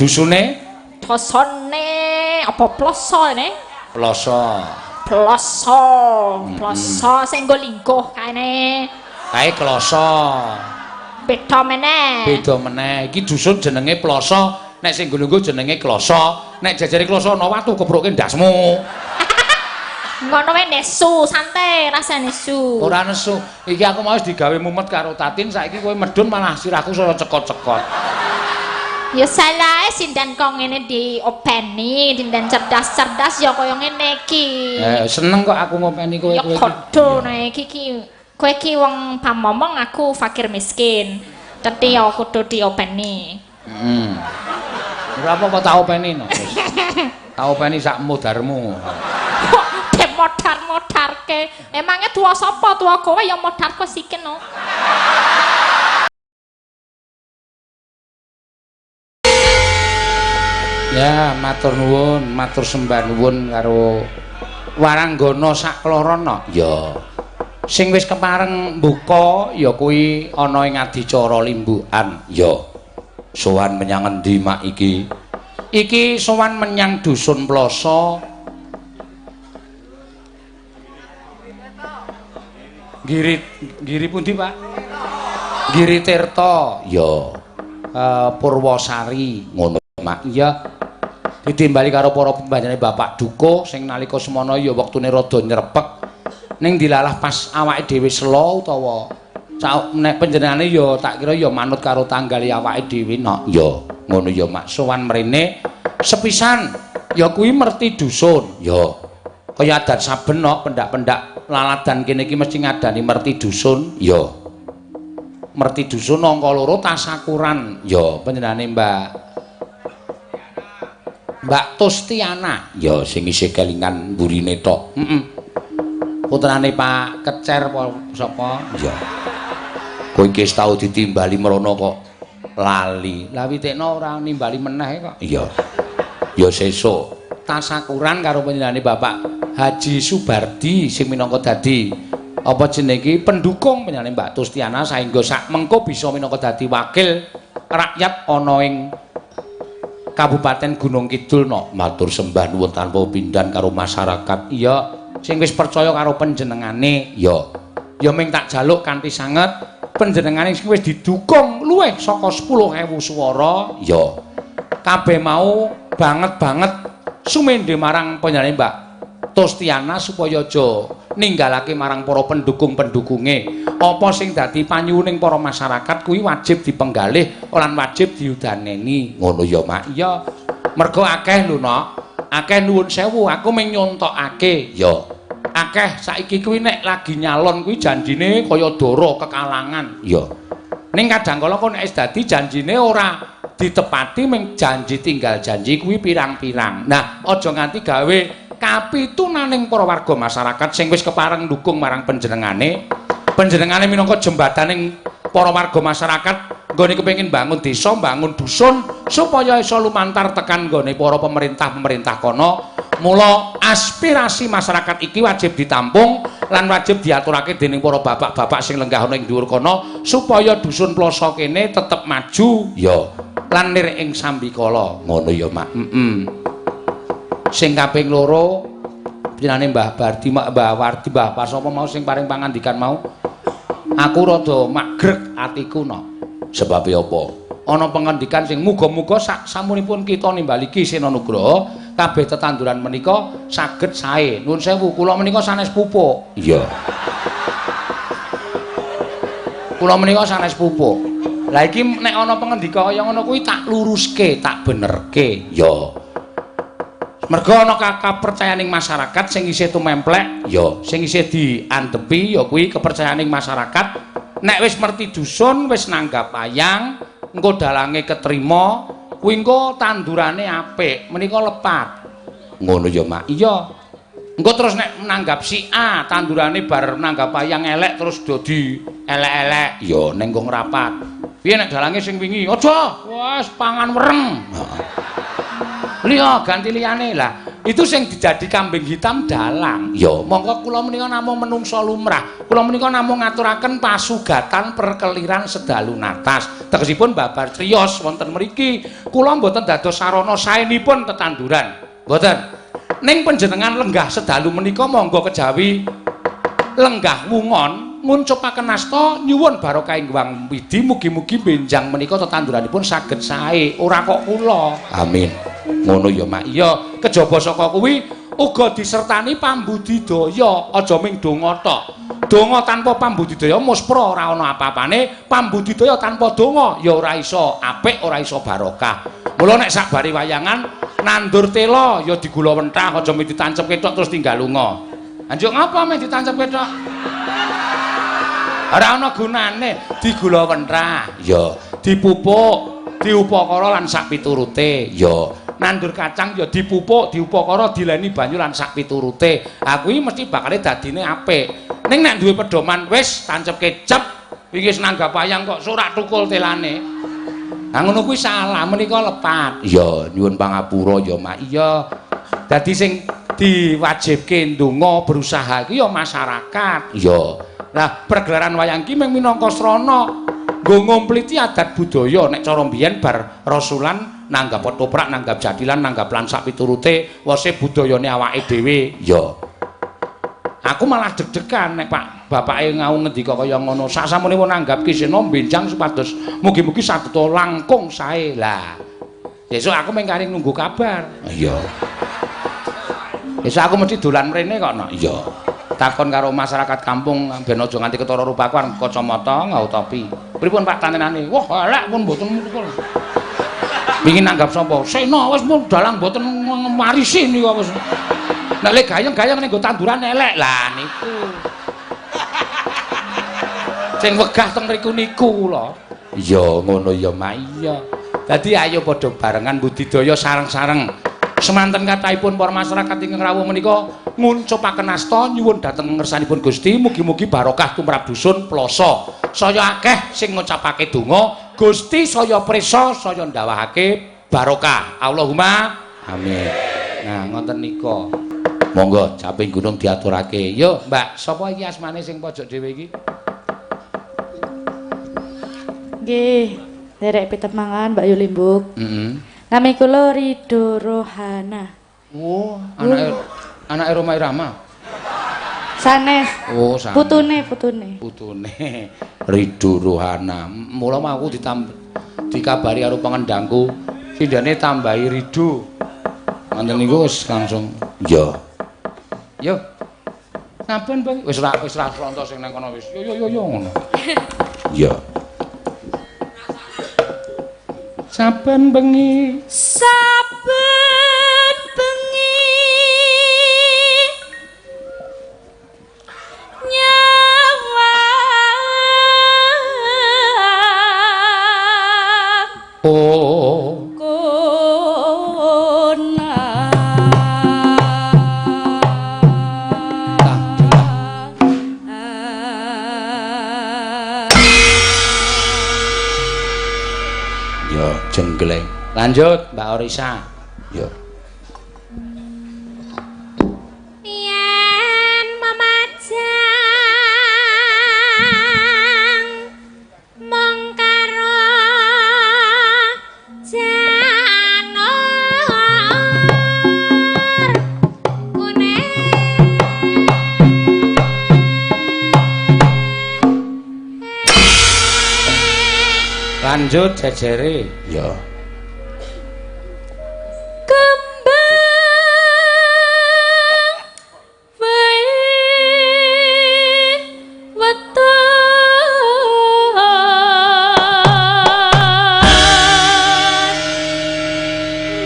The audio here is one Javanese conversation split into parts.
Dusune? Dosone apa ploso ne? Ploso. Ploso. Ploso sing nggo lingguh kaene. Kae kloso. Beda meneh. Beda meneh. Iki dusun jenenge Ploso, nek sing nggo lungguh jenenge kloso. Nek jajare kloso ana watu kepruke ndasmu. Ngono wae nesu, santai, rasa nesu. Ora nesu. Iki aku mau wis digawe mumet karo Tatin, saiki kowe medun malah sirahku saya cekot-cekot. Ya salah sindan kok ngene diopeni, dindan cerdas-cerdas ya kaya ngene iki. Seneng kok aku ngopeni kowe Ya kowe iki. kodho nek iki ki kowe iki wong pamomong, aku fakir miskin. Dadi ya kudu diopeni. Heeh. Ora apa-apa tak openi no. Wis. Tak openi sak modarmu. Kok demodar-modarke. Emangnya tua sapa? Tua kowe ya modar kok sikin no. Ya, matur nuwun, matur sembah nuwun karo waranggana sakloron no. Ya. Sing wis kepareng mbuka ya kuwi ana ing adicara limbukan. Ya. Sowan menyang endi mak iki? Iki sowan menyang dusun Ploso. Giri Giri pundi, Pak? Giri Tirta. Ya. Purwosari ngono, Mak. Iya. Ditimbali karo para pembanjane Bapak Dukuh sing nalika semono ya wektune rada nyrepek. Ning dilalah pas awake dhewe selo utawa nek panjenengane ya tak kira ya manut karo tanggale awake dhewe nok. Ya, ngono ya, Mak. Sowan mrene sepisan ya kuwi merti dusun. Ya. Kaya adat saben nok pendak-pendak laladan kene iki mesti ngadani merti dusun. Ya. Merti dusun angka loro tasakuran. Ya, panjenengane Mbak Tustiana. Ya, sing isih kelingan mburine tok. Heeh. Putrane Pak Kecer apa sapa? Ya. Kowe iki wis tau ditimbali mrono kok lali. Lah witekno ora nimbali meneh kok. Iya. Ya sesuk tasakuran karo panjenengane Bapak Haji Subardi sing minangka dadi apa jenenge iki pendukung panjenengane Mbak Tustiana saengga sak mengko bisa minangka dadi wakil rakyat ana ing Kabupaten Gunung Kidul no. Matur sembah nuwun tanpa pindhan karo masyarakat. Iya, sing wis percaya karo panjenengane. Ya. Ya ming tak jaluk kanthi sanget panjenengane sing wis didukung luwih saka 10.000 swara. Ya. Kabeh mau banget-banget sumende marang panjenengane Mbak Tustiana supaya aja ninggalake marang para pendukung-pendukunge. Apa sing dadi panyuwuning para masyarakat kuwi wajib dipenggalih lan wajib diudaneni. Ngono ya, Mak. Iya. Mergo akeh lho, Nok. Akeh nuwun sewu, aku mung nyontokake. Ya. Akeh saiki kuwi nek lagi nyalon kuwi janjine kaya dara kekalangan. Ya. Ning kadang kala kok nek wis dadi janjine ora ditepati, mung janji tinggal janji kuwi pirang-pirang. Nah, aja nganti gawe kapitunaning para warga masyarakat sing wis kepareng ndukung marang panjenengane. Panjenengane minangka jembataning para warga masyarakat nggone kepengin bangun desa, bangun dusun supaya iso lumantar tekan nggone para pemerintah-pemerintah kono. Mula aspirasi masyarakat iki wajib ditampung lan wajib diaturake dening para bapak-bapak sing lenggah ana ing dhuwur kono supaya dusun Ploso kene tetep maju ya lan nir ing sambikala. Ngono ya, Mak. Heeh. Sing kaping loro pinane Mbah Bardi, Mbah Wardi, Mbah Pasopo mau sing paring pangandikan mau, aku rada magrek atiku no. Sebabe apa? Ana pangandikan sing muga-muga sak samunipun kita nimbali Ki Sena Nugraha kabeh tetanduran menika saged sae. Nuwun sewu, kula menika sanes pupuk. Iya. Kula menika sanes pupuk. Lah iki nek ana pangendika kaya ngono kuwi tak luruske, tak benerke. Ya. Mergo ana kapercayaning masyarakat sing isih tumemplek, ya, sing isih diandepi ya kuwi kepercayaning masyarakat. Nek wis merti dusun, wis nanggap wayang, engko dalange ketrima, kuwi engko tandurane apik, menika lepat. Ngono ya, Mak. Iya. Engko terus nek nanggap si A, tandurane bar nanggap wayang elek terus dadi elek-elek, ya ning nggo ngrapat. Piye nek dalange sing wingi? Aja, wis pangan wereng. Liya ganti liyane. Lah Itu sing dijadi kambing hitam dalang. Ya, monggo kula menika namung menungsa lumrah. Kula menika namung ngaturaken pasugatan perkeliran sedalu natas. Tegesipun babar criyos wonten mriki. Kula mboten dados sarana saenipun tetanduran. Mboten. Ning panjenengan lenggah sedalu menika monggo kejawi lenggah wungon nguncupaken asta nyuwun barokah ing Hyang Widi mugi-mugi benjang menika tetanduranipun saged sae ora kok kula. Amin. Ngono ya Mak. Iya, kejaba saka kuwi uga disertani pambudidaya, aja ming donga tok. Donga tanpa pambudidaya muspra ora ana apa-apane, pambudidaya tanpa donga ya ora iso apik, ora iso barokah. Mula nek sakbare wayangan nandur tela ya digula wentah, aja mung ditancep ketok terus tinggal lunga. Anjuk ngapa meh ditancep ketok? Ora ana gunane, digula wentah. Ya, dipupuk, diupakara lan sak piturute. Ya, nandur kacang ya dipupuk, diupakara, dileni banyu lan sak piturute. Ha kuwi mesti bakale dadine apik. Ning nek duwe pedoman wis tancep kecep, wingi wis nanggap wayang kok sorak tukul telane. Ha ngono kuwi salah, menika lepat. Ya, nyuwun pangapura ya, Mak. Iya. Dadi sing diwajibke ndonga berusaha iki ya masyarakat. Iya. Lah pergelaran wayang ki mung minangka srana nggo ngompliti adat budaya nek cara mbiyen bar rasulan nanggap ketoprak, nanggap jathilan, nanggap lan sak piturute wose budayane awake dhewe. Iya. Aku malah deg-degan nek Pak bapake ngau ngendika kaya ngono. Sak-samune wong nanggap Ki Sena benjang supados mugi-mugi saduta langkung sae. Lah, besok aku mung kari nunggu kabar. Iya. Besok aku mesti dolan mrene kok, Nok. Iya. Takon karo masyarakat kampung ben aja nganti ketara rupaku arep kacamata nggawa topi. Pripun Pak tanenane? Wah, elek pun mboten mukul. Pingin nanggap sapa? Sena wis pun dalang mboten marisi niku wis. Nek le gayeng-gayeng ning nggo tanduran elek. Lah niku. Sing wegah teng mriku niku kula. Iya, ngono ya, Mak. Iya. Dadi ayo padha barengan budidaya sareng-sareng. Semanten kathahipun para masyarakat ingkang rawuh menika nguncupaken asta nyuwun dhateng ngersanipun Gusti mugi-mugi barokah tumrap dusun Ploso. Saya akeh sing ngucapake donga, Gusti saya prisa saya ndawahake barokah. Allahumma amin. Nah, ngoten nika. Monggo caping gunung diaturake. Yo, Mbak, sapa iki asmane sing pojok dhewe iki? Nggih, nderek pitemangan Mbak Yulimbuk. Heeh. Nami kula Ridho Rohana. Oh, anake Rhoma Irama. Sanes. Oh, sanes. Putune, putune. Putune Ridho Rohana. Mula mau aku dikabari karo pengendangku, sindene tambahi Ridho. Ngoten niku wis langsung. Iya. Yo. Sampun, Bang. Wis ra sronto sing nang kono wis. Yo yo yo yo ngono. Iya. Saben bengi, saben bengi nyawang oh kona. Jenggleng. Lanjut Mbak Orisa. Yo. Yen memajang mung karo janur kuning. Lanjut jejere. Ya. Kembang wae weton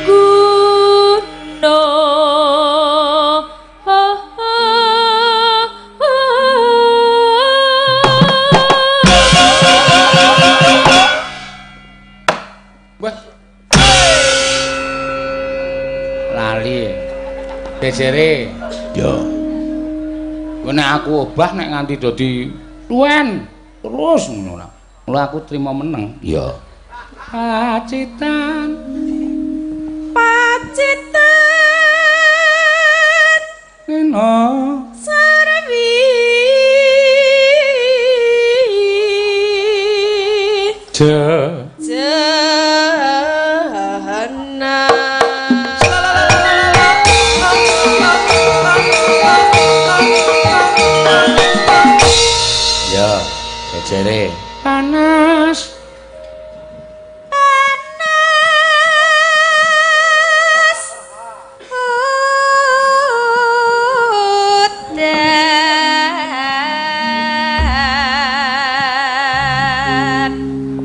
guna. Wah. Lali. Jejere. Ya. Nek aku obah nek nganti dadi tuwen terus ngono lah. Mula aku trimo meneng. Ya. Pacitan. Pacitan. Je Jahanam. Ya, jejere. Panas.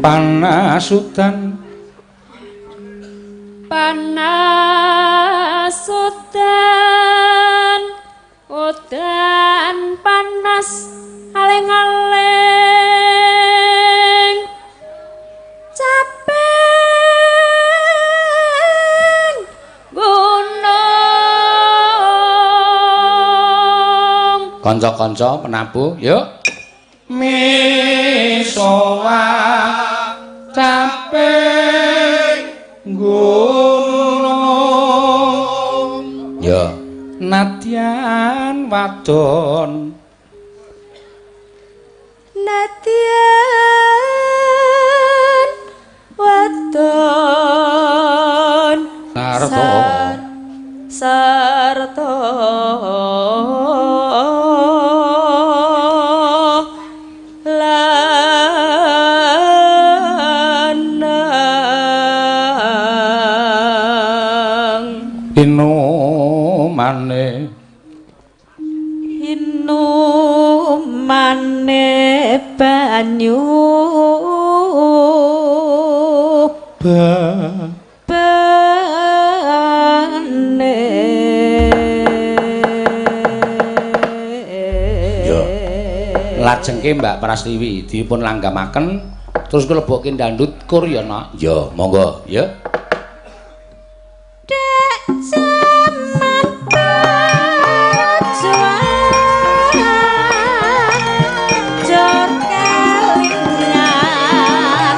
Panas udan. Panas udan. Panas udan, udan panas aling-aling caping gunung. Kanca-kanca penabuh, yuk. Misowa caping gunung. Ya, nadyan wadon. Nadyan wadon Sarta. Sarta lanang Inumane inumane banyu ba bane. Ya. Lajengke Mbak Prastiwi dipun langgamaken terus klebokke dandut kur ya nak. Ya, monggo ya. Dek zaman perjuangan jor kelingan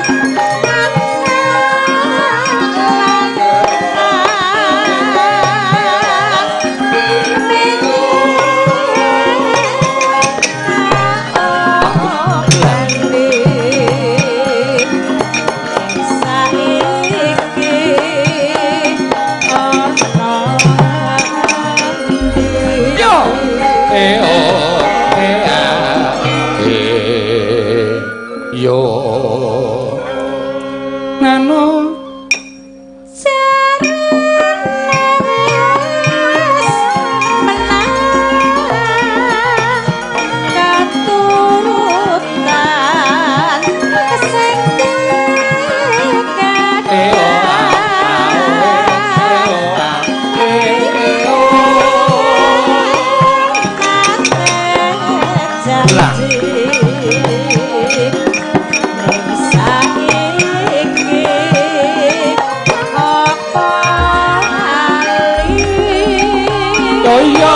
Yo. E o e a e yo. Nano e o a e o a e o. Lah. Yo yo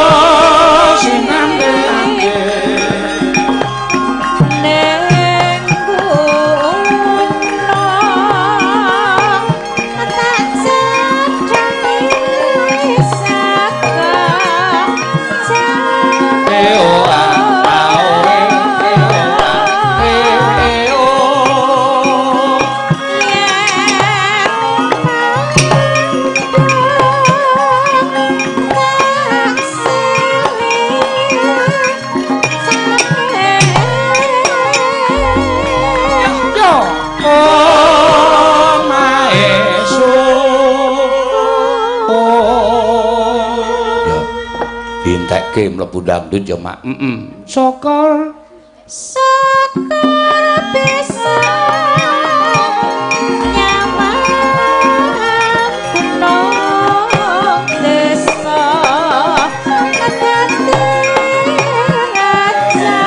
sinambe-ambe. E o a a o e e o a e e o. Yo. Omahe Yo. Dientekke mlebu dangdut ya, Mak. Heeh. Sokor. Syukur bisa nyawang gunung desa dadi raja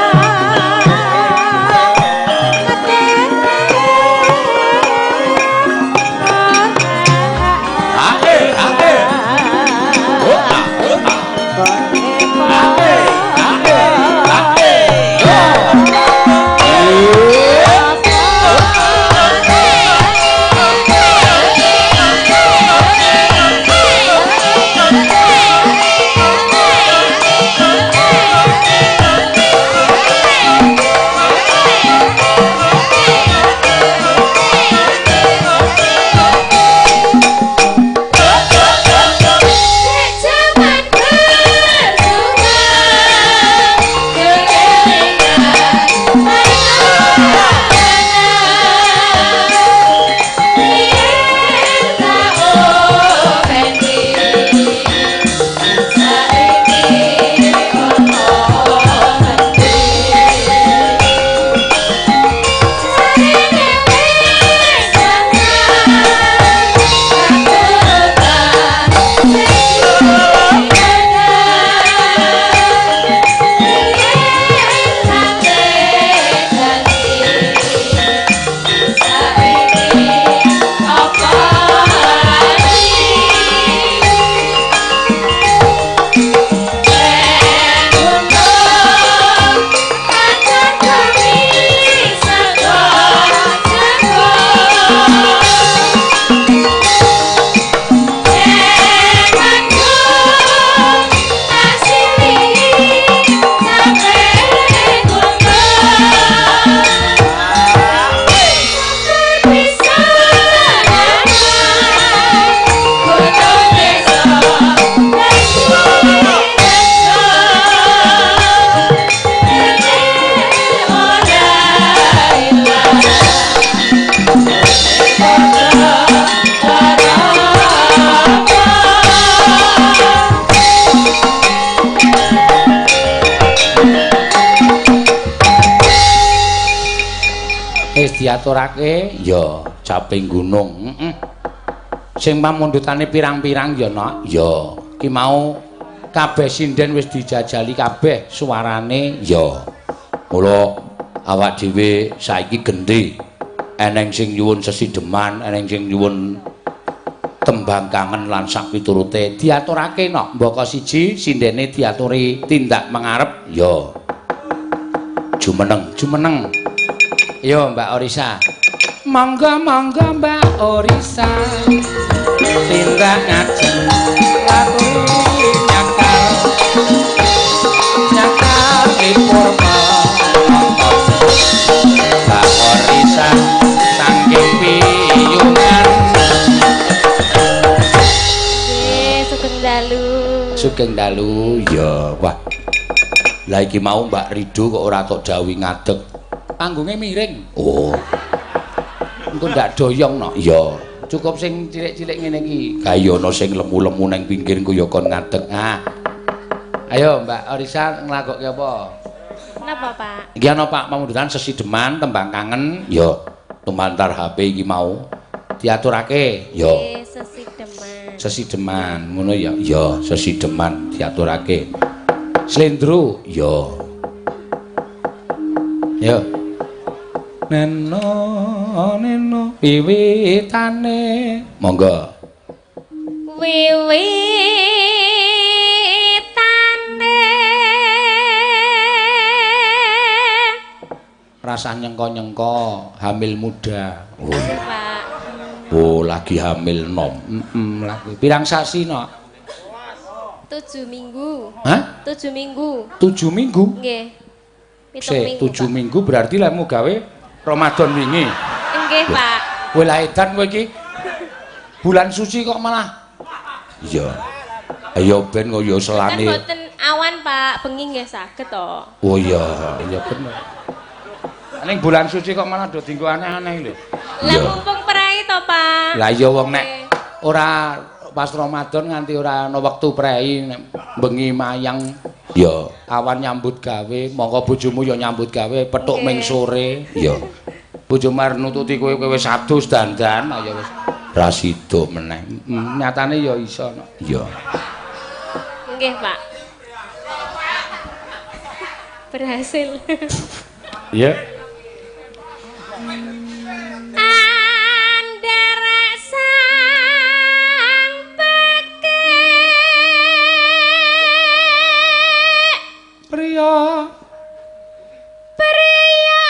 Ae, ae. Oh, ah, oh, ah. Ae, ae, ae. Yo. Diaturake ya caping gunung. Heeh. Sing pamundhutane pirang-pirang ya, Nok. Ya, ki mau kabeh sinden wis dijajali kabeh suarane ya. Mula awak dhewe saiki genti. Eneng sing nyuwun sesideman, eneng sing nyuwun tembang kangen lan sak piturute diaturake, Nok. Mbaka siji sindene diaturi tindak mengarep ya. Jumeneng, jumeneng. Yo Mbak Orisa. Monggo monggo Mbak Orisa. Tindak ngajeng laturi nyakal. Nyakal lipur penonton. Mbak Orisa saking piyungan. Nggih, sugeng dalu. Sugeng dalu. Ya, wah. Lah iki mau Mbak Rido kok ora tok dawuhi ngadeg. Panggunge miring. Oh. Engko ndak doyong no. Iya. Cukup sing cilik-cilik ngene iki. Gawe ana sing lemu-lemu nang pinggir engko ya kon ngadeg. Ah. Ayo Mbak Orisa nglagokke apa? Napa, Pak? Iki ana Pak pamundhutan sesideman tembang kangen. Ya, tumantar HP iki mau diaturake. Ya. Nggih, sesideman. Sesideman ngono ya. Ya, sesideman diaturake. Slendro. Ya. Ya. Neno neno wiwitane. Monggo. Wiwitane Rasah nyengko-nyengko hamil muda. Oh, Pak. Oh, lagi hamil nom. Heeh, lagi. Pirang sasi, Nok? 7 minggu. Hah? 7 minggu. 7 minggu? Nggih. 7 Sik, minggu. 7 minggu berarti lemu gawe Ramadan wingi. Nggih, Pak. Kowe lah edan kowe iki. Bulan suci kok malah. Iya. Ayo ben kok ya selane. Kan mboten awan, Pak. Bengi nggih saged to. Oh iya, iya bener. Ning bulan suci kok malah do dinggo aneh-aneh lho. Lah mumpung prei to, Pak. Lah iya wong nek ora pas Ramadan nganti ora ana wektu prei nek bengi mayang ya awan nyambut gawe, mongko bojomu ya nyambut gawe petuk ming sore. Ya. Bojomu arep nututi kowe kowe wis adus dandan ya wis ra sida meneh. Nyatane ya iso no. Ya. Nggih, Pak. Berhasil. Iya. Andarek sang pekik Priya priya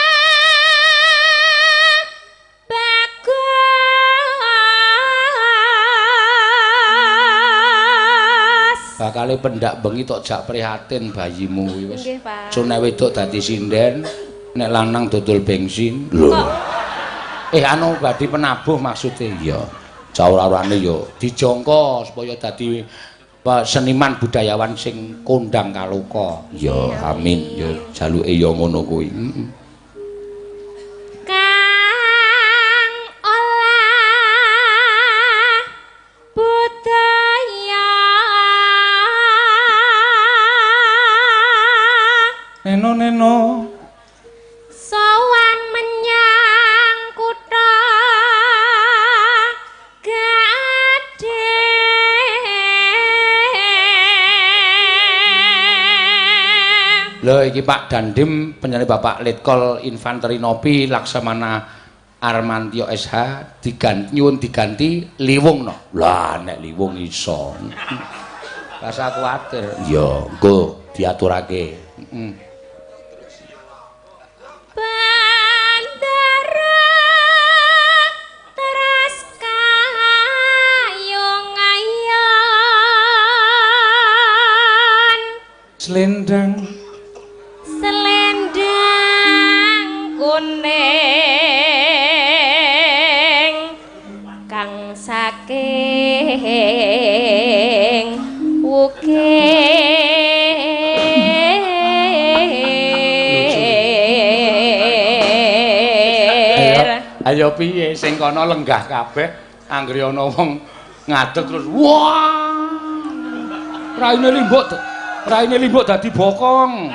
bagus. Bakale pendak bengi tok jak prihatin bayimu kuwi wis. Nggih, Pak. Cune wedok dadi sinden, nek lanang dodol bensin. Lho. Anu badhe penabuh maksude. Iya. Caur-aurane ya dijangka supaya dadi seniman budayawan sing kondang kaloka. Ya, amin. Ya jaluke ya ngono kuwi. Heeh. Kang olah budaya. Neno neno sowan menyang kutha Gading. Lho iki Pak Dandim penyanyi Bapak Letkol Infanteri Nopi Laksamana Armantyo SH diganti nyuwun diganti Liwung no. Lah nek Liwung iso. Rasa kuwatir. Ya, engko diaturake. Heeh. Bandara teras kayung-ayon. Slendang selendang kuning kang saking wukir. Ayo piye sing kono lenggah kabeh anggere ana wong ngadeg terus wah raine limbuk dadi bokong.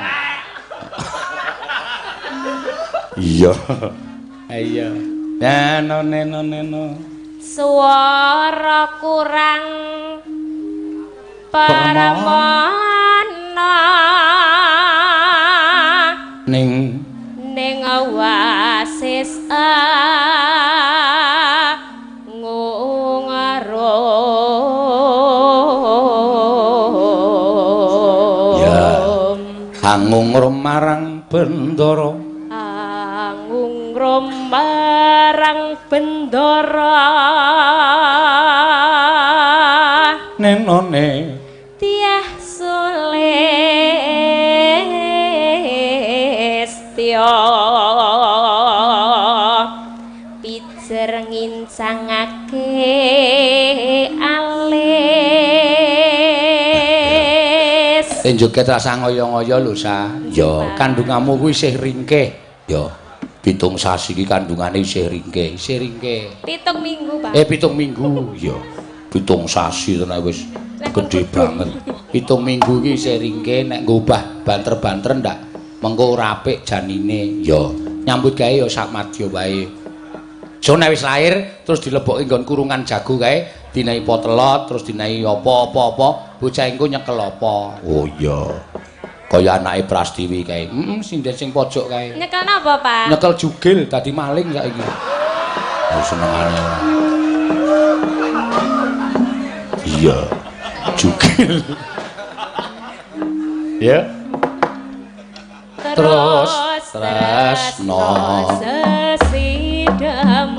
Iya. Iya. Neno neno neno. Swara kurang permana Ning ning wasis ngungrum. Ya. Angungrum marang Bendara. Angungrum marang Bendara. Nenone Tiah Sulistya pijer ngincangake alis. Joget rasa ngoyo-ngoyo lho Sa. Ya, kandunganmu kuwi isih ringkih. Ya, 7 sasi iki kandungane isih ringkih, isih ringkih. 7 minggu, Pak. 7 minggu. Ya, 7 sasi tenan wis gedhe banget. 7 minggu iki isih ringkih nek ngubah banter-banter ndak mengko ora apik janine. Ya, nyambut gawe ya sak madya wae. So nek wis lahir terus dileboki nggon kurungan jago kae, dinehi potelot, terus dinehi apa-apa-apa, bocah engko nyekel apa. Oh iya. Kaya anake Prastiwi kae. Heeh, sinden sing pojok kae. Nyekel napa, Pak? Nyekel jugil dadi maling saiki. Oh senengane ora. Iya. Jugil. Ya. Terus tresno sesideman.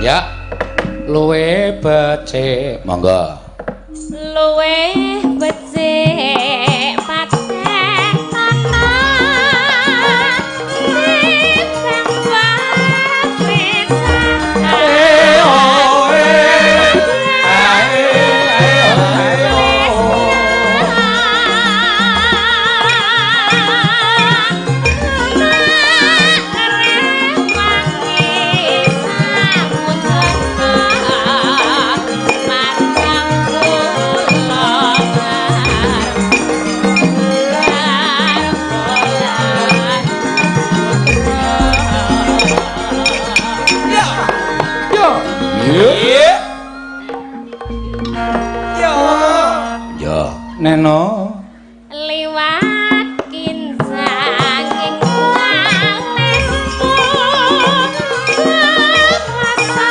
Ya. Luwe becik, monggo. Luwe becik paten tata timbang Ya, Neno. Liwat kincanging alisku rasa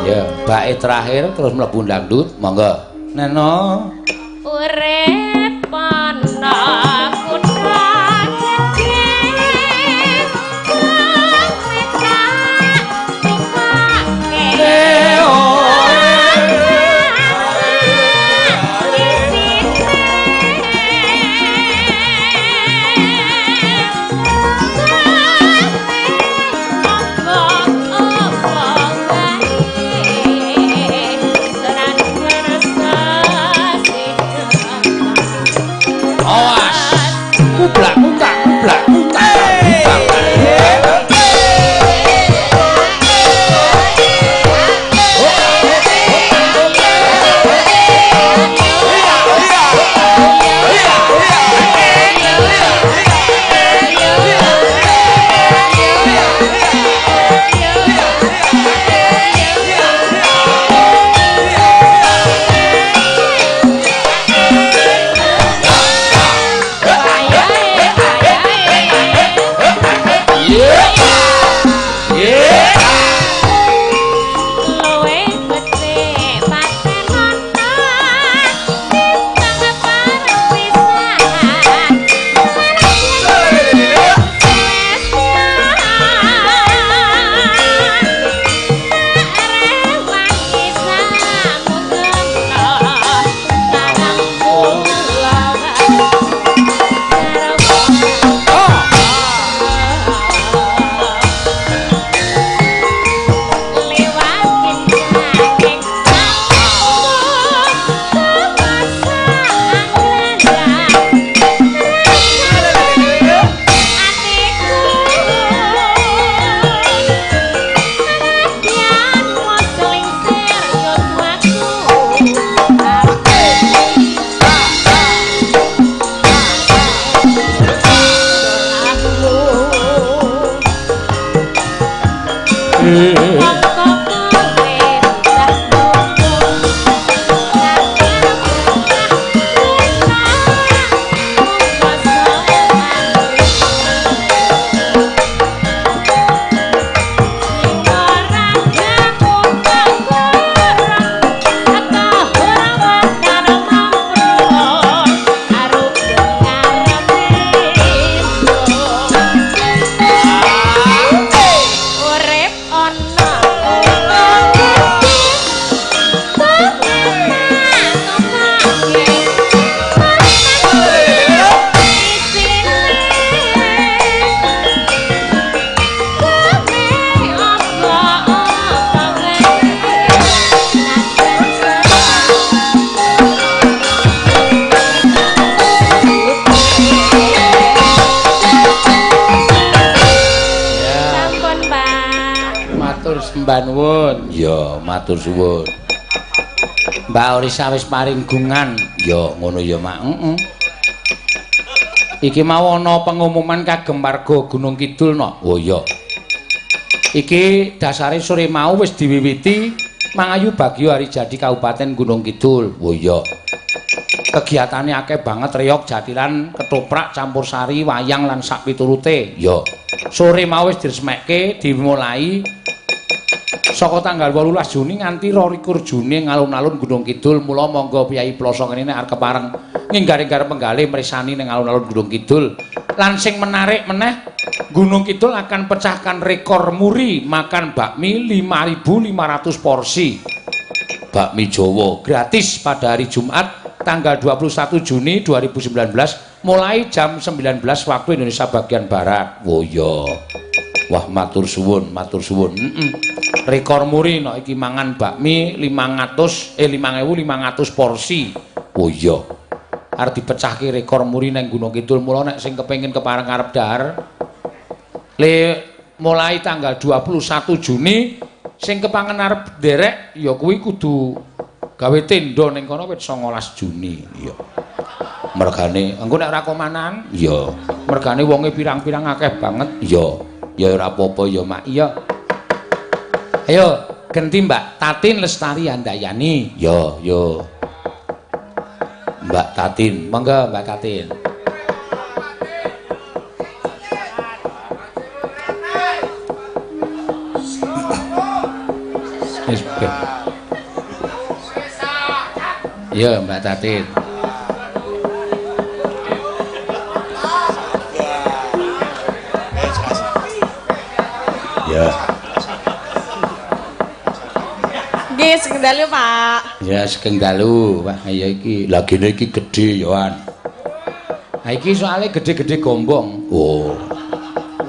Ya, bae terakhir terus mlebu dangdut, monggo. Neno. Urip ana kutha gedhe kowe tak tupake. Awas. Kublak kutak kublak kutak. Nuwun. Ya, matur suwun. Mbak Orisa wis paring gungan. Ya, ngono ya, Mak. Heeh. Iki mau ana pengumuman kagem warga Gunung Kidul no. Oh iya. Iki dasare sore mau wis diwiwiti Mangayu Bagyo Hari Jadi Kabupaten Gunung Kidul. Oh iya. Kegiatane akeh banget, reog, jatilan, ketoprak, campur sari, wayang lan sak piturute. Ya. Sore mau wis diresmekke dimulai saka tanggal 18 Juni nganti 22 Juni alun-alun Gunung Kidul. Mula monggo piyai Ploso ngene nek arep kepareng nginggar-inggar penggalih mresani ning alun-alun Gunung Kidul. Lan sing menarik meneh, Gunung Kidul akan pecahkan rekor muri makan bakmi 5.500 porsi. Bakmi Jawa gratis pada hari Jumat tanggal 21 Juni 2019 mulai jam 19 waktu Indonesia bagian Barat. Oh iya. Wah, matur suwun, matur suwun. Rekor muri no iki mangan bakmi 5.500 porsi. Oh iya. Arep dipecahke rekor muri nang Gunung Kidul. Mula nek sing kepengin kepareng arep dahar le mulai tanggal 21 Juni sing kepangen arep nderek ya kuwi kudu gawe tenda ning kono wit 19 Juni. Iya. Mergane engko nek ora komanan, iya. Mergane wonge pirang-pirang akeh banget. Iya. Ya ora apa-apa ya, Mak. Iya. Ayo genti Mbak Tatin Lestari Handayani. Yo yo. Mbak Tatin, monggo Mbak Tatin. Yo Mbak Tatin. Ya. Nggih, sugeng dalu, Pak. Ya, sugeng dalu. Wah, ya iki lagine iki gedhe ya, An. Ha iki soalé gedhe-gedhe gombong. Oh.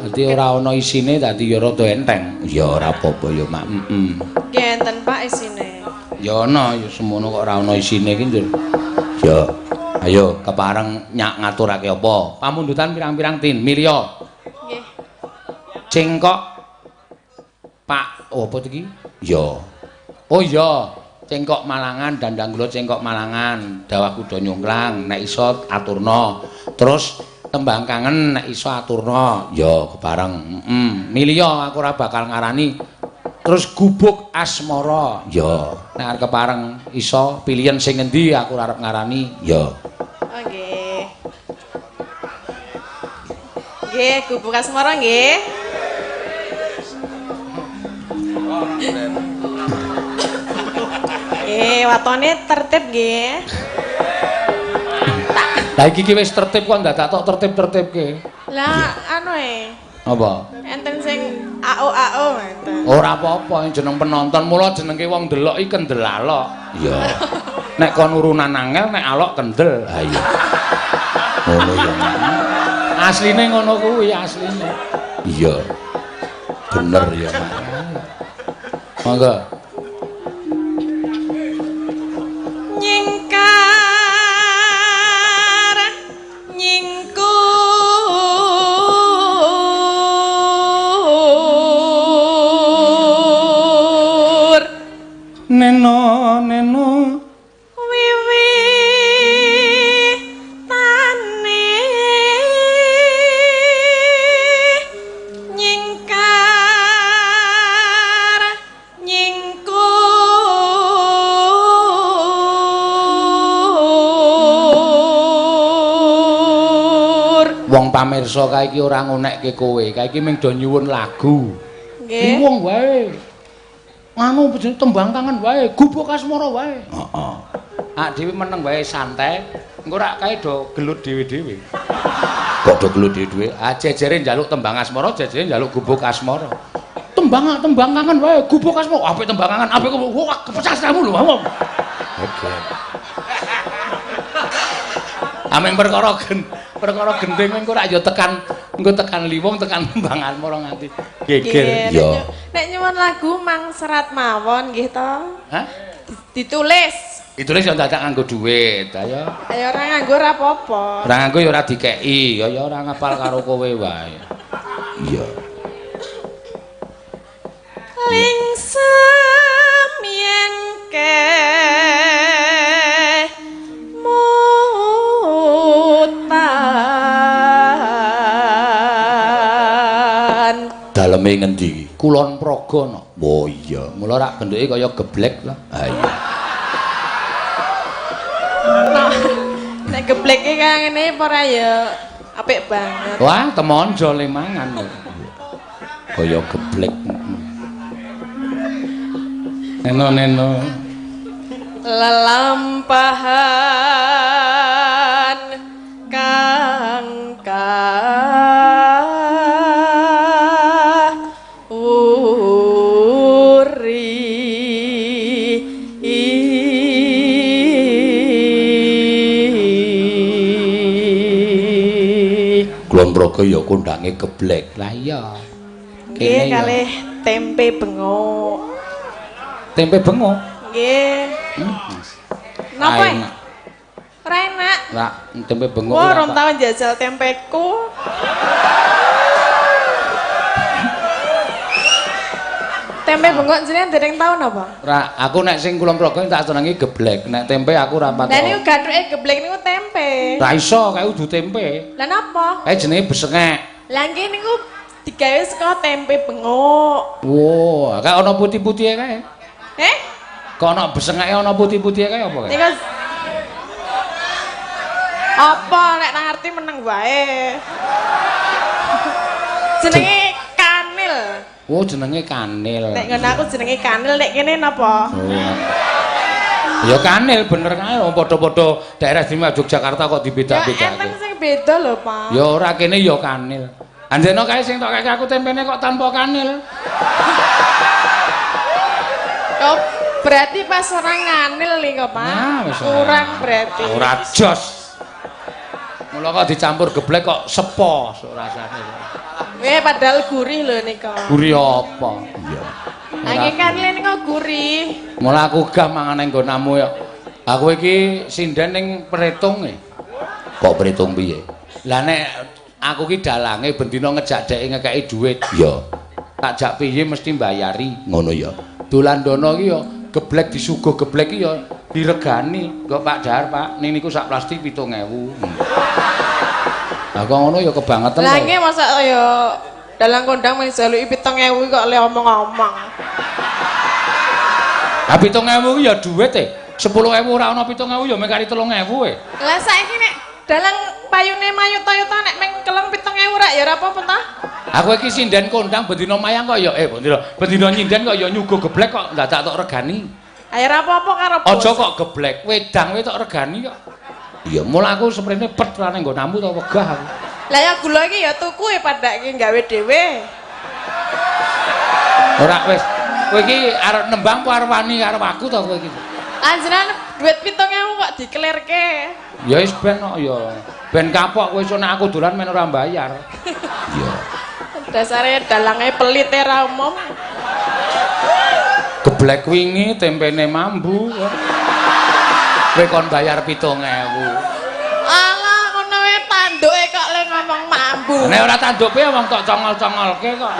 Dadi ora ana isine dadi ya rada enteng. Ya ora apa-apa ya, Mak. Heeh. Nggih enten, Pak, isine. Ya ana, ya semono kok ora ana isine iki, Ndur. Ya. Ayo kepareng nyak ngaturake apa? Pamundutan pirang-pirang tin milya. Nggih. Cengkok Pak, oh, apa iki? Iya. Oh iya, cengkok Malangan, dandang gula cengkok Malangan, dawah kuda nyungklang, nek iso aturna. Terus tembang kangen nek iso aturna. Ya kepareng. Heeh. Milya aku ora bakal ngarani. Terus gubuk asmara. Ya, nek arep kepareng iso pilihan sing ngendi aku ora arep ngarani. Ya. Oh nggih. Nggih, gubuk asmara nggih. Nggih, watone tertib nggih. Lah iki ki wis tertib kok ndadak tok tertib-tertibke. Lah anu e. Apa? Enten sing AO-AO enten. Ora apa-apa jeneng penonton, mula jenenge wong ndelok iki kendel alok. Iya. Nek kon urunan angel, nek alok kendel. Ha iya. Ngono ya. Asline ngono kuwi asline. Iya. Bener ya. Monggo. Nyingkar nyingkur neno neno wiwitane nyingkar nyingkur wong pamirsa kae iki ora ngonekke kowe, kae iki mung do nyuwun lagu. Nggih. Wong wae. Anu jenenge tembang kangen wae, gubuk asmara wae. Heeh. Ak dhewe meneng wae santai, engko rak kae do gelut dhewe-dhewe. Kok do gelut dhewe-dhewe? Ah jejere njaluk tembang asmara, jejere njaluk gubuk asmara. Tembang tembang kangen wae, gubuk asmara. Apik tembang kangen, apik gubuk. Wah, kepecah kamu lho, wong. Oke. Ameng perkara perkara gending engko rak ya tekan engko tekan liwung tekan tembang asmara nganti geger. Iya. Nek nyuwun lagu mang serat mawon nggih to. Hah? Ditulis. Ditulis ya dadak nganggo dhuwit. Ayo. Ayo ora nganggo ora apa-apa. Ora nganggo ya ora dikeki, ya ya ora ngapal karo kowe wae. Iya. Lingsem yen ke mutan. Daleme ngendi iki? Kulon Progo no. Oh iya, mula rak bentuke kaya geblek to. Ha iya. Nek gebleke kaya ngene apa ora ya apik banget. Wah, temon jole mangan. Kaya geblek. Neno neno. Lelampahan kang uri. Kulon Progo ya kondange geblek. Lah iya. Nggih kalih tempe bengok. Tempe bengok? Nggih. Napa? Ora enak. Lah, tempe bengok. Wah, rong tau njajal tempeku. Tempe bengok jenengan dereng tau napa? Ora, aku nek sing Kulon Progo tak senengi geblek. Nek tempe aku ora patek. Lah niku gathuke geblek niku tempe. Ra iso, kae udu tempe. Lah napa? Kae jenenge besengek. Lah nggih niku digawe saka tempe bengok. Wah, kae ana putih-putihe kae. Eh? Kok ana besengeke ana putih-putihe kae apa kae? Niku apa nek nang ngerti meneng wae. Jenenge kanil. Oh, jenenge kanil. Nek ngono aku jenenge kanil, nek kene napa? Oh. Ya kanil bener kae wong padha-padha daerah istimewa Yogyakarta kok dibeda-bedake. Ya enten sing beda lho, Pak. Ya ora kene ya kanil. Anjeno kae sing tok keke aku tempene kok tanpa kanil. Oh, berarti pas ora nganil nih kok, Pak. Nah, wis kurang berarti. Ora jos. Mula kok dicampur geblek kok sepo rasane. Padahal gurih lho nika. Gurih apa? Iya. Nanging kanil nika gurih. Mula aku gah mangan nang nggonamu ya. Aku iki sinden ning Pretung e. Kok pretung piye? Lah nek aku ki dalange bendina ngejak dheke ngekeki dhuwit. Iya. Tak jak piye mesti mbayari. Ngono ya. Dolandono ki ya geblek disuguh geblek ki ya diregani. Kok Pak Dahar, Pak, ning niku sak plastik 7.000. Lah kok ngono ya kebangetan. Lah nggih masa ya dalang kondang mung jaluki 7.000 kok le omong-omong. Lah 7.000 ki ya dhuwit e. 10.000 ora ana 7.000 ya mung kari 3.000 e. Lah saiki nek dalang payune mayuta-yuta nek meng keleng 7.000 rak ya ora apa-apa ta? Aku iki sinden kondang bendina mayang kok ya bendina nyinden kok ya nyuguh geblek kok ndadak tok regani. Ayo ora apa-apa karo bos. Aja kok geblek, wedang wae tok regani kok. Iya, mula aku seprene pet rane nggonamu to wegah aku. Lah ya gula iki ya tuku e padake gawe dhewe. Ora wis. Kowe iki arep nembang apa arep wani karo aku to kowe iki? Anjenengan duit 7.000 kok diklerke. Ya wis ben kok ya. Ben kapok kowe iso nek aku dolan men ora mbayar. Iya. Dasare dalange pelit e ra umum. Geblek wingi tempene mambu. Kowe kon bayar 7.000. Alah ngono wae tanduke kok le ngomong mambu. Nek ora tanduke wong tok congol-congolke kok.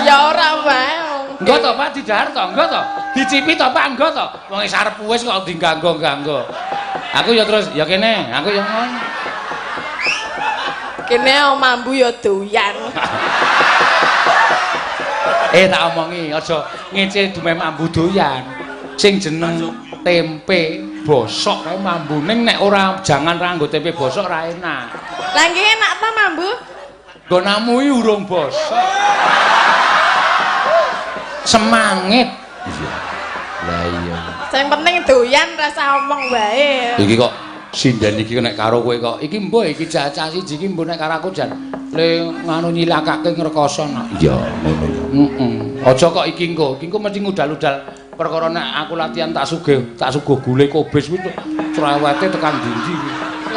Ya ora wae. Engko to Pak didahar to, engko to. Dicipi to Pak, engko to. Wong wis arep wis kok diganggo-ganggo. Aku ya terus ya kene, aku ya ngono. Kene mambu ya doyan. Tak omongi aja ngece dume mambu doyan. Sing jeneng tempe bosok kae mambu ning nek ora jangan ra nggo tempe bosok ra enak. Lah nggih enak ta mambu? Nggonamu iki urung bosok. Semangit. Iya. Lah iya. Sing penting doyan rasa omong wae. Iki kok sinden iki nek karo kowe kok iki mbuh iki cacah siji iki mbuh nek karo aku jan le nganu nyilakake ngrekoso nak. Iya, ngono ya. Heeh. Aja kok iki engko, iki engko mesti ngudal-udal perkara nek aku latihan tak sugih, tak suguh gule kobis kuwi cerewete tekan ndi-ndi.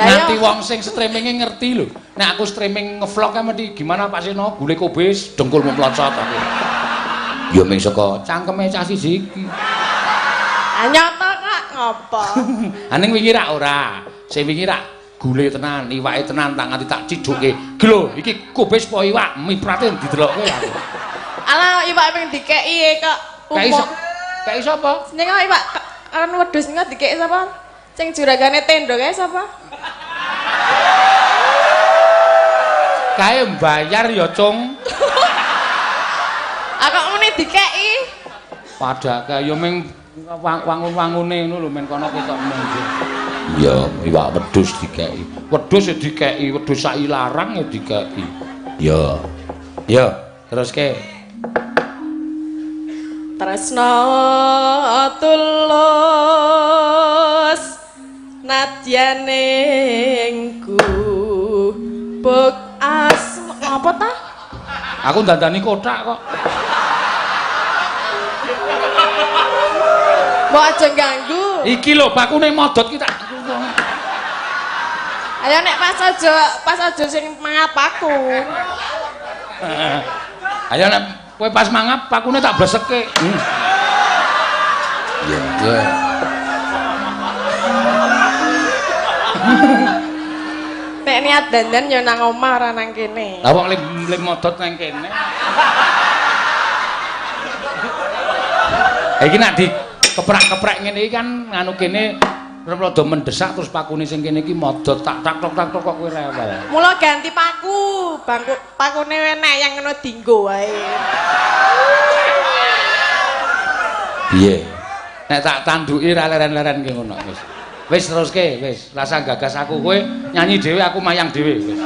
Nanti wong sing streaminge ngerti lho. Nek aku streaming ngevlog kan mesti gimana Pak Seno gule kobis dengkul mlocot aku. Ya ming saka cangkeme cah siji iki. Ah nyata kok ngopo? Aning wingi rak ora. Sing wingi rak gule tenan, iwake tenan tak nganti tak cidhuke. Glo, iki kobis apa iwak? Miprate didelokke aku. Alah iwak ming dikeki kok. Keki sapa? Sing iwak kan wedhus sing dikeki sapa? Sing juragane tendo kae sapa? Kae mbayar ya, Cung. Ah kok ngene dikeki? Padake ya ming wangun-wangune ngono lho men kono ketok mungkin. Iya, iwak wedhus dikeki. Wedhus ya dikeki, wedhus sak ilarang ya dikeki. Iya. Ya, teruske. Tresna tulus nadyaning gubuk asma apa ta? Aku dandani kothak kok. Mbok aja ganggu. Iki lho bakune modot ki tak. Ayo nek pas aja sing mangap aku. Ayo nek kowe pas mangap pakune tak blesekke. Iya, iya. Nek niat dandan ya nang omah ora nang kene. Lah wong lim modot nang kene. Iki nek di keprak-keprek ngene iki kan nganu kene rada mendesak terus pakune sing kene iki modot tak tak tok tak tok kok kowe rewel. Mula ganti paku, bangku pakune enek yang ngono dinggo wae. Piye? Nek tak tanduki ra leren-leren ki ngono wis. Wis teruske wis, rasa gagas aku kowe nyanyi dhewe aku mayang dhewe wis.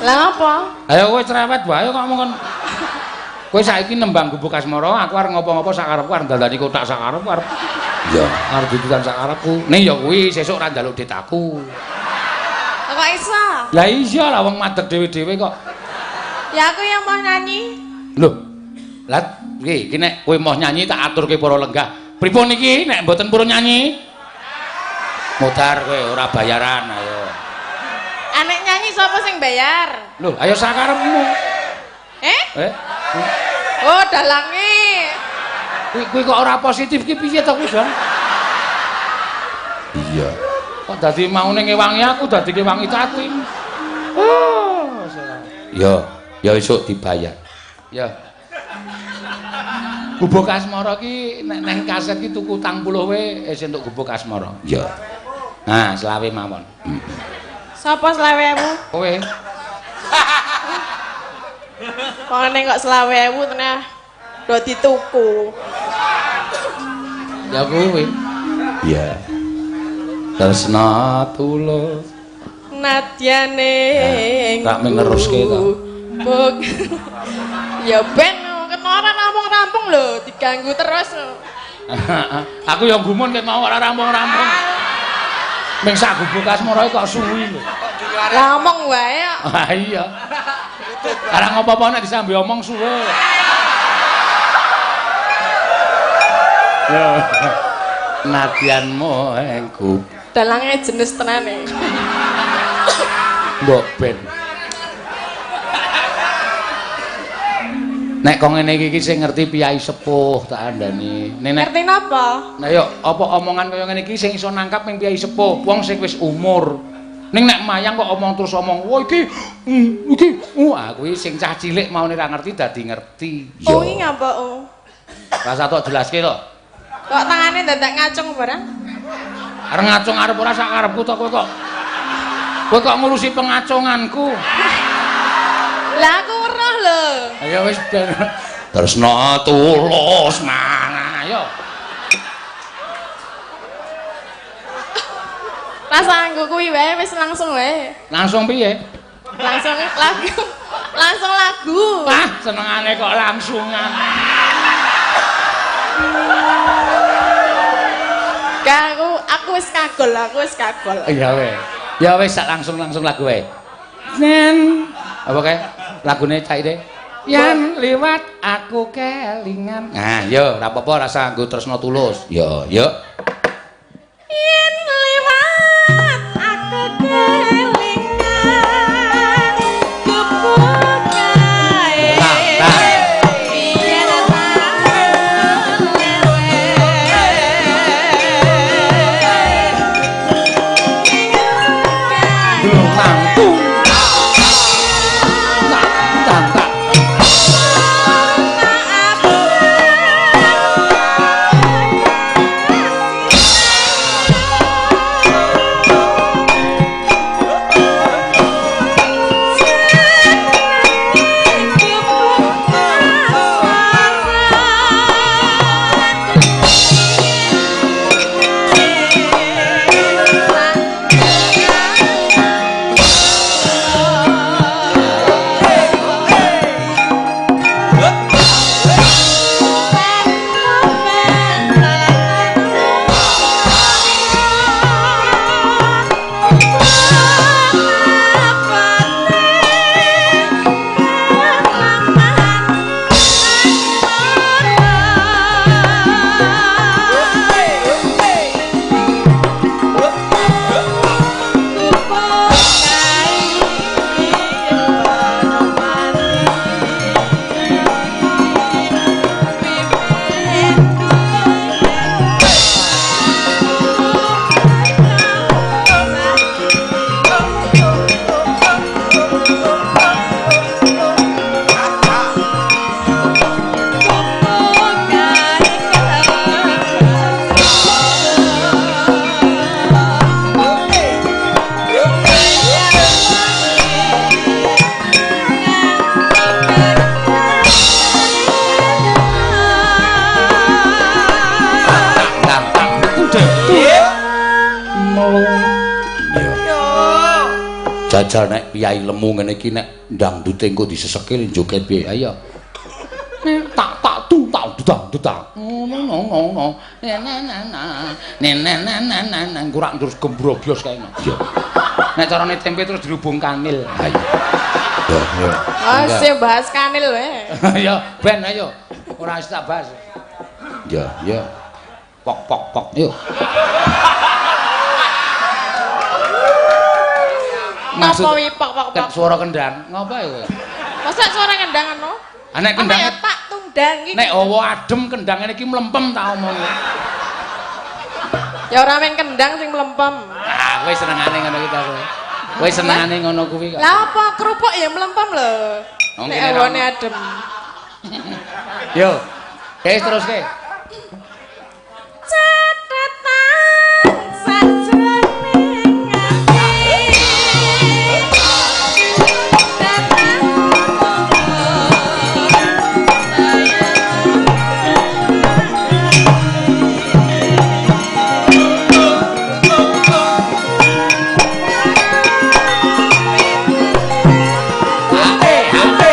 Lah apa? Ayo kowe cerewet wae kok mongkon. Kowe saiki nembang Gubuk Asmara, aku arep ngopo-ngopo sakarepku arep dandani kothak sakarepku arep. Iya, arep dudukan sakarepku. Ning ya kuwi sesuk ora njaluk dit aku. Kok iso? Lah iya lah wong madeg dhewe-dhewe kok. Ya aku yang mau nyanyi. Lho. Lah iki nek kowe mau nyanyi tak aturke para lenggah. Pripun iki nek mboten purun nyanyi? Modar kowe ora bayaran ayo. Anek nyanyi sapa sing bayar? Lho, ayo sakarepmu. Eh? Eh? Oh, dalange. Kuwi kok ora positif ki piye to kuwi, Don? Iya. Kok dadi maune ngewangi aku dadi ngewangi cacing. Oh, ya, ya esuk dibayar. Ya. Gubuk Asmara ki nek neng kaset ki tuku 40 we wis entuk Gubuk Asmara. Iya. Nah, selawe mawon. Sapa 25.000? Kowe. Kok ning kok 25.000 tenah do dituku. Ya kuwi. Iya. Tresna tulus nadyane tak mengeruske to. Buk. Ya ben kena ora rampung-rampung lho, diganggu terus. Aku ya gumun ket mau ora rampung-rampung. Ming sak Gubuk Asmara kok suwi lho. Lah omong wae kok. Ah iya. Ora ngopo-opo nek disambi omong suwe. Ya. Nadyanmu engku. Dalange jenis tenane. Mbok ben. Nek kok ngene iki sing ngerti piyai sepuh tak andani. Nek ngerti napa? Nah yo apa omongan kaya ngene iki sing iso nangkap ping piyai sepuh, wong sing wis umur. Ning nek mayang kok omong terus omong, "Wah iki iki wah kuwi sing cah cilik maune ra ngerti dadi ngerti." Oh iki ngapa oh? Rasa tok jelaske to. Kok tangane dadak ngacung barang? Arep ngacung arep ora sak karepku to kowe kok. Kowe kok ngurusi pengacunganku. Lah aku weruh lho. Ayo wis ben. Tresna tulus mana ayo. Rasa nganggo kuwi wae wis langsung wae. Langsung piye? Langsung lagu. Langsung lagu. Wah, senengane kok langsungan. Gak aku wis kagol, aku wis kagol. Iya weh. Ya wis sak langsung-langsung lagu wae. Nen apa kae? Lagune cah ide. Yen liwat aku kelingan. Nah, yo ora apa-apa rasa nganggo tresna tulus. Yo, yo. Yen liwat aku kelingan gubuk kae. Biyen Jajal nek piyai lemu ngene iki nek ndangdute engko diseseke joget piye? Ayo. Nek tak tak tu tak dudang dudang. Ngono no no no. Ne na na na. Ne na na na na na kurang terus gembrobyos kae. Iya. Nek carane tempe terus dirubung kanil. Ayo. Yo yo. Ah, sing bahas kanil wae. Ya ben ayo. Ora wis tak bahas. Ya ya. Pok pok pok. Yo. Maksud pok pok pok. Suara kendang. Ngapa ya kowe? Masa suara kendang ngono? Ah nek kendang ya tak tundang iki. Nek hawa adem kendang ngene iki mlempem tak omongi. Ya ora meng kendang sing mlempem. Ah, kowe senengane ngono ki ta kowe. Kowe senengane ngono kuwi kok. Lah apa kerupuk ya mlempem lho. Wong Nek kene ra awane ono. adem. Yo. Wis teruske. Catetan sajroning ati. Datang Ate, ate.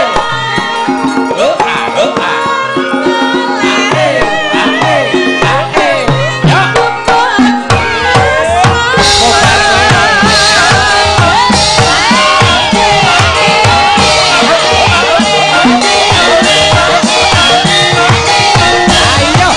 Ho, ah, ho, ah. Ate, ate, ate. Yo. Ayo.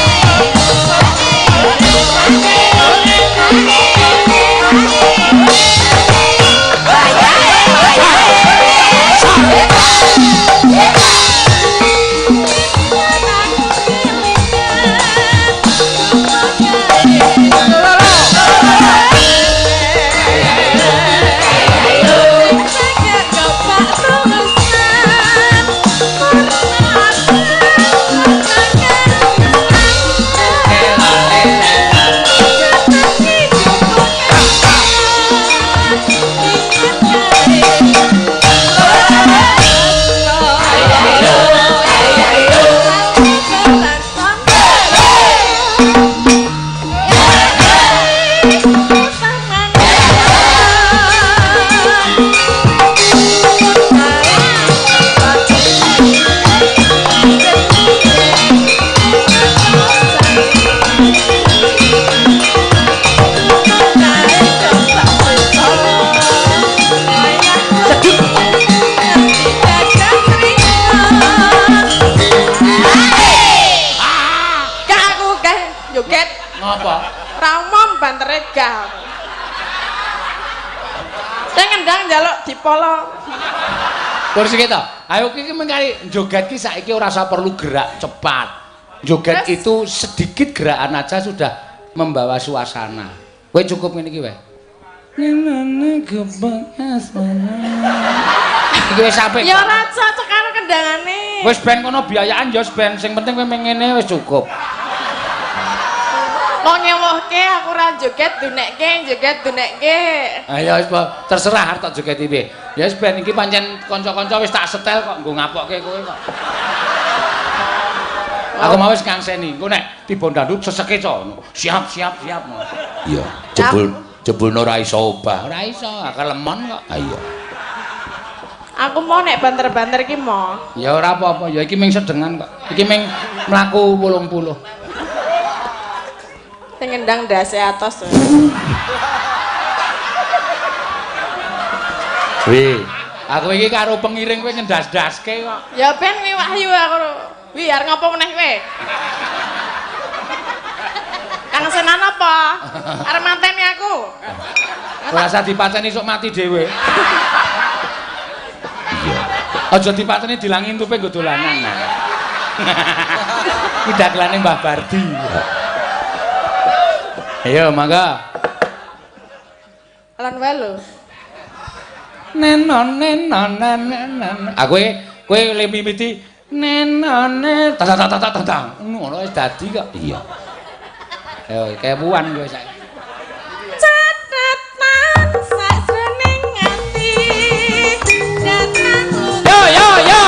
Gak aku gak joget. Ngopo? Ra umum bantere gak. Sing ngendang njaluk dipolo. Kursi kita. Ayo iki mengkali joget ki saiki ora usah perlu gerak cepat. Joget Terus? itu sedikit gerakan aja sudah membawa suasana. Kowe cukup ngene iki wae. Nenane gebang asmara. Iki wis apik. Ya ora cocok karo kendangane. Wis ben kono biayaan ya wis ben, sing penting kowe mengene wis cukup. Wong ngewohke aku ora joget dunekke, joget dunekke. Ayo wis terserah arep tak joget piye. Ya wis ben iki pancen kanca-kanca wis tak setel kok nggo ngapokke kowe kok. Aku mau wis ngangseni, engko nek tiba ndandut seseke co. Siap siap siap. Iya, jebul jebulno ora iso obah. Ora iso, akeh lemon kok. Ah iya. Aku mau nek banter-banter iki mau. Ya ora apa-apa, ya iki ming sedengan kok. Iki ming mlaku 80. Sing ngendang ndase atos. Wih, aku iki karo pengiring kowe ngendas-ndaske kok. Ya ben kuwi Wahyu aku. Wi arep ngopo meneh kowe? Kang senan apa? Arep mateni aku. Ora usah dipateni sok mati dhewe. Iya. Aja dipateni dilangi entupe nggo dolanan. Iki dagelane Mbah Bardi. Ayo mangga. Lan wae lho. Nenon nenon nenon. Aku kowe le mimiti nenone ta ta ta ta ta. Ngono wis dadi kok. Iya. Ayo kewuan kowe saiki. Catetan sakjroning ati. Datang Yo yo yo.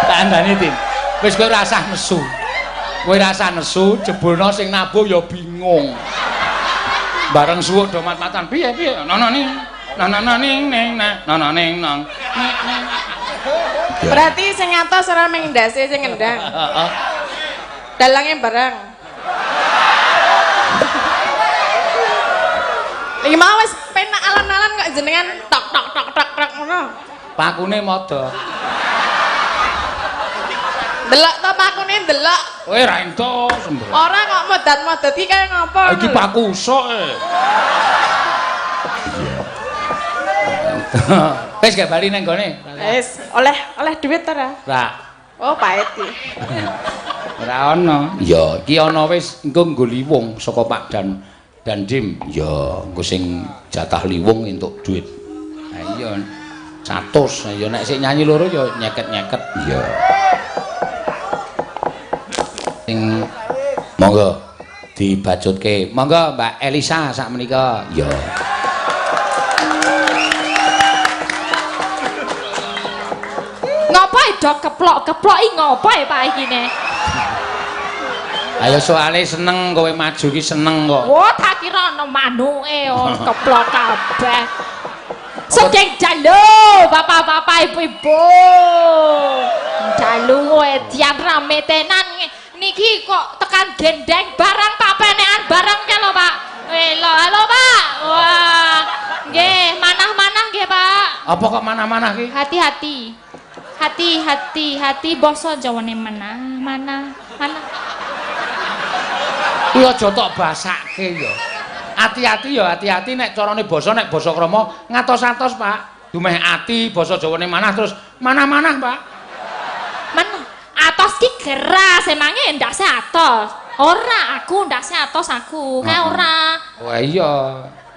Tak andani Tin. Wis kowe ora usah nesu. Kowe ora usah nesu, jebulno sing nabuh ya bingung. Bareng suwuk do mat-matan, piye piye? Nono ning, nono ning ning na, nono ning nong. Ning ning. Berarti sing atos ora mung ndase sing ngendang. Heeh. Dalange barang. Iki mau wis penak alon-alon kok jenengan tok tok tok tok tok ngono. Pakune modho. Delok to pakune delok. Kowe ra entuk sembrono. Ora kok modat-modat iki kaya ngopo. Iki paku usuk e. Wis gak bali nang gone. Wis, oleh oleh duit ta ora? Ra. Oh, pahit iki. Ora ana. Ya, iki ana wis engko nggo liwung saka Pak Dan Dandim. Ya, engko sing jatah liwung entuk duit. Ha iya. 100. Ya nek sik nyanyi loro ya nyeket-nyeket. Iya. Sing monggo dibacutke. Monggo Mbak Elisa sak menika. Ya. Ngopo do keplok-keplok iki ngopo e Pak iki ne? Ayo soale seneng kowe maju ki seneng kok. Oh, tak kira ana manuke keplok kabeh. Sugeng dalu bapak-bapak ibu-ibu. Dalu edian rame tenan niki kok tekan gendeng barang Pak penekan barang ke lho Pak. Lho, halo Pak. Wah. Nggih, manah-manah nggih Pak. Apa kok manah-manah ki? Hati-hati. Hati-hati, hati basa Jawane manah, manah, manah. Kuwi aja tok basake ya. Ati-ati ya, ati-ati nek carane basa nek basa krama ngatos-atos, Pak. Dumeh ati basa Jawane manah terus manah-manah, Pak. Manah. Atos ki keras emange ndase atos. Ora, aku ndase atos aku. Kae ora. Wah iya.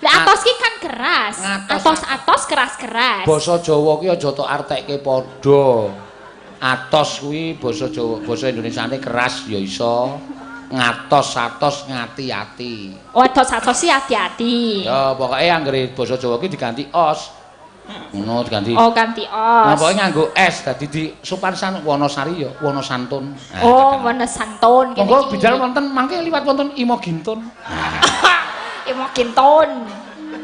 Lah atos ki kan keras. Atos-atos keras-keras. Basa Jawa ki aja tok artekke padha. Atos kuwi basa Jawa, basa Indonesiane keras ya iso. Ngatos-atos ngati-ati. Oh, atos-atos sih ati-ati. Ya, pokoke anggere basa Jawa ki diganti os. Ngono diganti. Oh, ganti os. Nah, pokoke nganggo S dadi di sopan san Wonosari ya, Wonosantun. Nah, oh, Wonosantun kene. Monggo bidal wonten mangke liwat wonten Imogintun. Imogintun.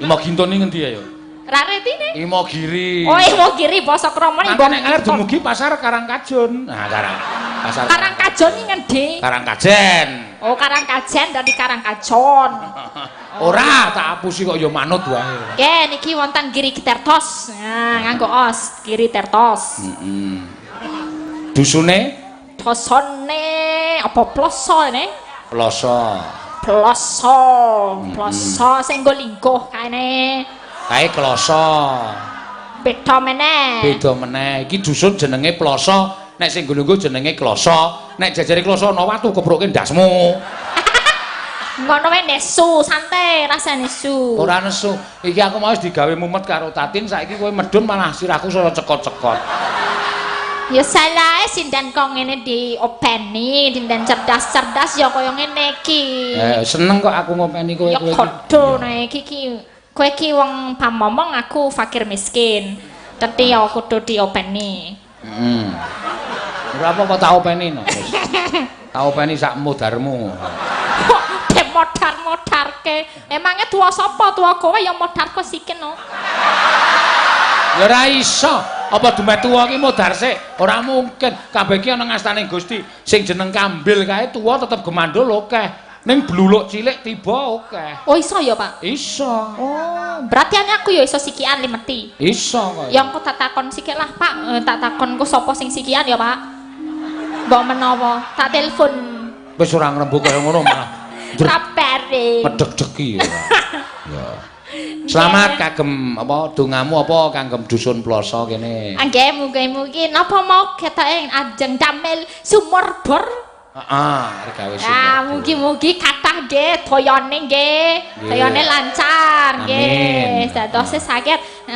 Imogintun iki ngendi ya? Raretine? Imogiri. Oh, Imogiri basa krama iki. Nek ngarep dumugi pasar Karangkajun. Nah, Karang pasar Karangkajun iki ngendi? Karangkajen. Oh, Karangkajen dadi Karangkajon. Ora, tak apusi kok ya manut wae. Nggih, niki wonten Giri Tertos. Nah, nganggo os, Giri Tertos. Heeh. Dusune? Dosone apa ploso ne? Ploso. Ploso, ploso sing nggo lingguh kaene. Kae kloso. Beda meneh. Beda meneh. Iki dusun jenenge Ploso, nek sing nggo jenenge Kloso. Nek jajare kloso ana watu kepruke ndasmu. Ngono wae nesu, santai, rasa nesu. Ora nesu. Iki aku mau wis digawe mumet karo Tatin, saiki kowe medun malah sirahku saya cekot-cekot. Ya salahe sindan kok ngene diopeni, dindan cerdas-cerdas ya kaya ngene iki. Seneng kok aku ngopeni kowe Ya kodho nek iki ki kowe iki wong pamomong, aku fakir miskin. Dadi ya kudu diopeni. Heeh. Ora apa kok tak openi no. Tak openi sak modarmu. Modar-modarke. Emangnya tua sapa? Tua kowe ya modar kok sikin no. Ya ora iso. Apa dumeh tuwa ki modar sik? Ora mungkin. Kabeh ki ana ngastane Gusti. Sing jeneng kambil kae tuwa tetep gemandul akeh. Ning bluluk cilik tiba akeh. Oh iso ya, Pak? Iso. Oh, berarti ane aku ya iso sikian limeti. Iso kok. Ya engko tak takon sikik lah, Pak. Tak takon ku sapa sing sikian ya, Pak? Mbok menawa tak telepon. Wis ora ngrembug kaya ngono malah. Rapere. Medhek-dheki ya. Ya. Selamat kagem apa dongamu apa kagem dusun Ploso kene. Nggih, mugi-mugi napa mau ketoke ajeng damel sumur bor. Heeh, gawe sumur. Ya, mugi-mugi kathah nggih toyone nggih. Toyone lancar nggih. Dadose saged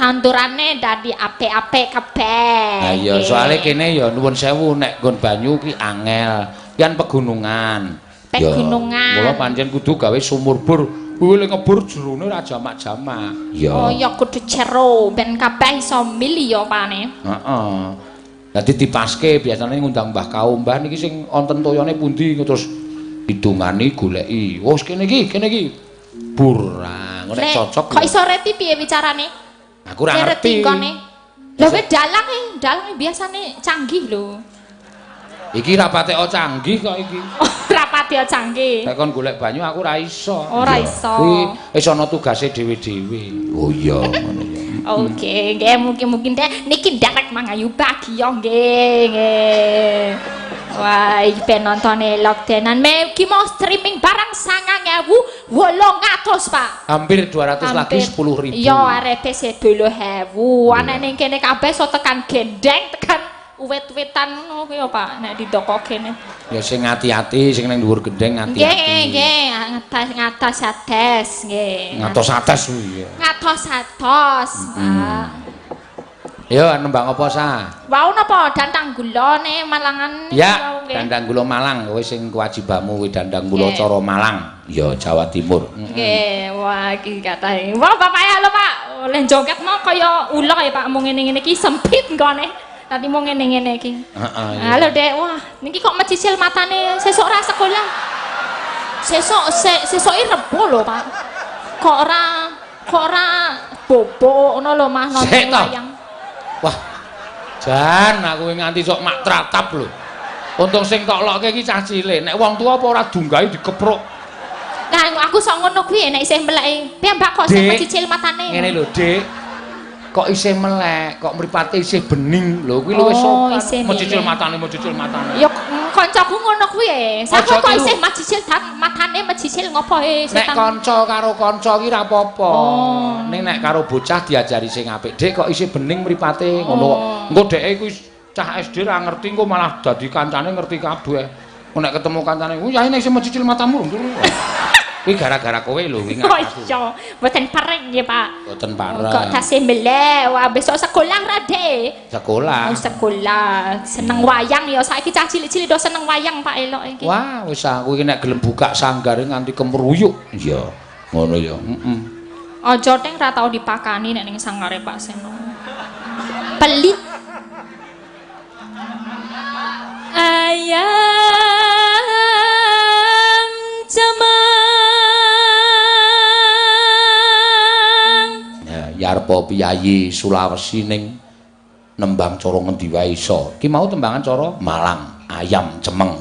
tandurane dadi apik-apik kabeh. Ha iya, soalé kene ya nuwun sewu nek nggon banyu ki angel, yen pegunungan. Pegunungan. Mula pancen kudu gawe sumur bor. Kuwi le ngebur jerone ora jamak-jamak. Ya. Oh ya kudu jero ben kabeh iso milih ya pane. Heeh. Dadi dipaske biasane ngundang Mbah Kaum, Mbah niki sing wonten toyone pundi terus hidungane goleki. Wis kene iki, kene iki. Bur. Ngono nek cocok. Kok iso reti piye wicarane? Aku ora ngerti. Lha kowe dalang e, dalang biasane canggih lho. Iki ra patek canggih kok iki. Ora pati canggih. Nek kon golek banyu aku ora iso. Ora iso. Kuwi wis ana tugase dhewe-dhewe. Oh iya ngono ya. Oke, nggih, mugi-mugi deh niki nderek mangayu bagya nggih, nggih. Wah, iki ben nonton elok tenan. Iki mau streaming barang 9800, Pak. Hampir 200 lagi 10.000. Iya, arepe 10.000. Ana ning kene kabeh so tekan gendeng, tekan uwit-witan ngono kuwi ya, Pak, nek didoko kene. Ya sing ati-ati, sing ning dhuwur gendeng ati-ati. Nggih, nggih, ngatas ngatas ates nggih. Ngatos ates kuwi ya. Ngatos atos, Pak. Yo nembang apa sa? Wau napa dandang gula ne Malangan? Ya, dandang gula Malang kowe sing kewajibanmu kuwi dandang gula cara Malang. Ya Jawa Timur. Nggih, wah iki katahe. Wah, bapak ya lho, Pak. Oleh joget mau kaya ula ya, Pak, mung ngene-ngene iki sempit nggone. Tadi mau ngene-ngene iki. Heeh. Halo, Dek. Wah, niki kok mecicil matane sesuk ora sekolah. Sesuk sesuke rebo lho, Pak. Kok ora bobo ngono lho, Mas, nonton wayang. Wah. Jan aku nganti sok mak tratap lho. Untung sing tok lokke iki cah cilik. Nek wong tuwa apa ora dunggahi dikepruk. Nah, aku sok ngono kuwi nek isih meleki. Piye, Mbak, kok isih mecicil matane? Ngene lho, Dik. Kok isih melek, kok mripate isih bening lho, kuwi luwih Oh, sopan. Mecicil matane, mecicil matane. Ya kancaku ngono kuwi e. Sapa kok isih mecicil matane mecicil ngopo e setan. Nek kanca karo kanca ki ra apa-apa. Oh. Ning nek karo bocah diajari sing apik, Dik kok isih bening mripate ngono. Engko dheke kuwi cah SD ra ngerti engko malah dadi kancane ngerti kabeh. Engko nek ketemu kancane, "Oh, yae nek isih mecicil matamu." Kuwi gara-gara kowe lho wingi. Oh iya, mboten pareng nggih, Pak. Mboten pareng. Kok tasih melek, wah besok sekolah ra, Dek? Sekolah. Oh, sekolah. Seneng wayang ya saiki cah cilik-cilik do seneng wayang, Pak, elok iki. Wah, wis aku iki nek gelem buka sanggare nganti kemruyuk. Iya, ngono ya. Heeh. Aja teng ra tau dipakani nek ning sanggare Pak Seno. Pelit. Ayam cemeng. Ya arep piyayi Sulawesi ning nembang cara ngendi wae iso. Ki mau tembangan cara Malang, ayam cemeng.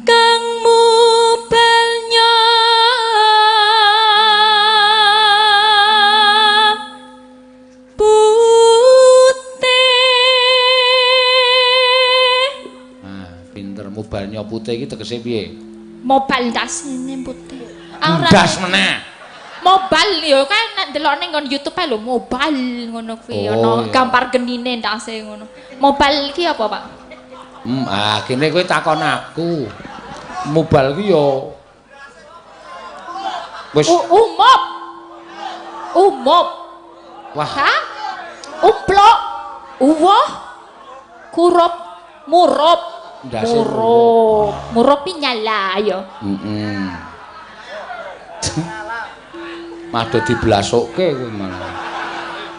Kang mubelnya putih. Nah, pinter mubalnya putih iki tegese piye? Mobal ndasine putih. Ndas meneh. Mobile ya kan nek delok ning nggon YouTube ae lho mobile ngono kuwi ana gambar genine ndase ngono. Mobile iki apa, Pak? Kene kowe takon aku. Mobile ki ya wis umop. Umop. Wah. Ha? Umplok. Uwoh. Kurup, murup. Murup. Murup nyala ya. Heeh. Mado diblasokke kuwi malah.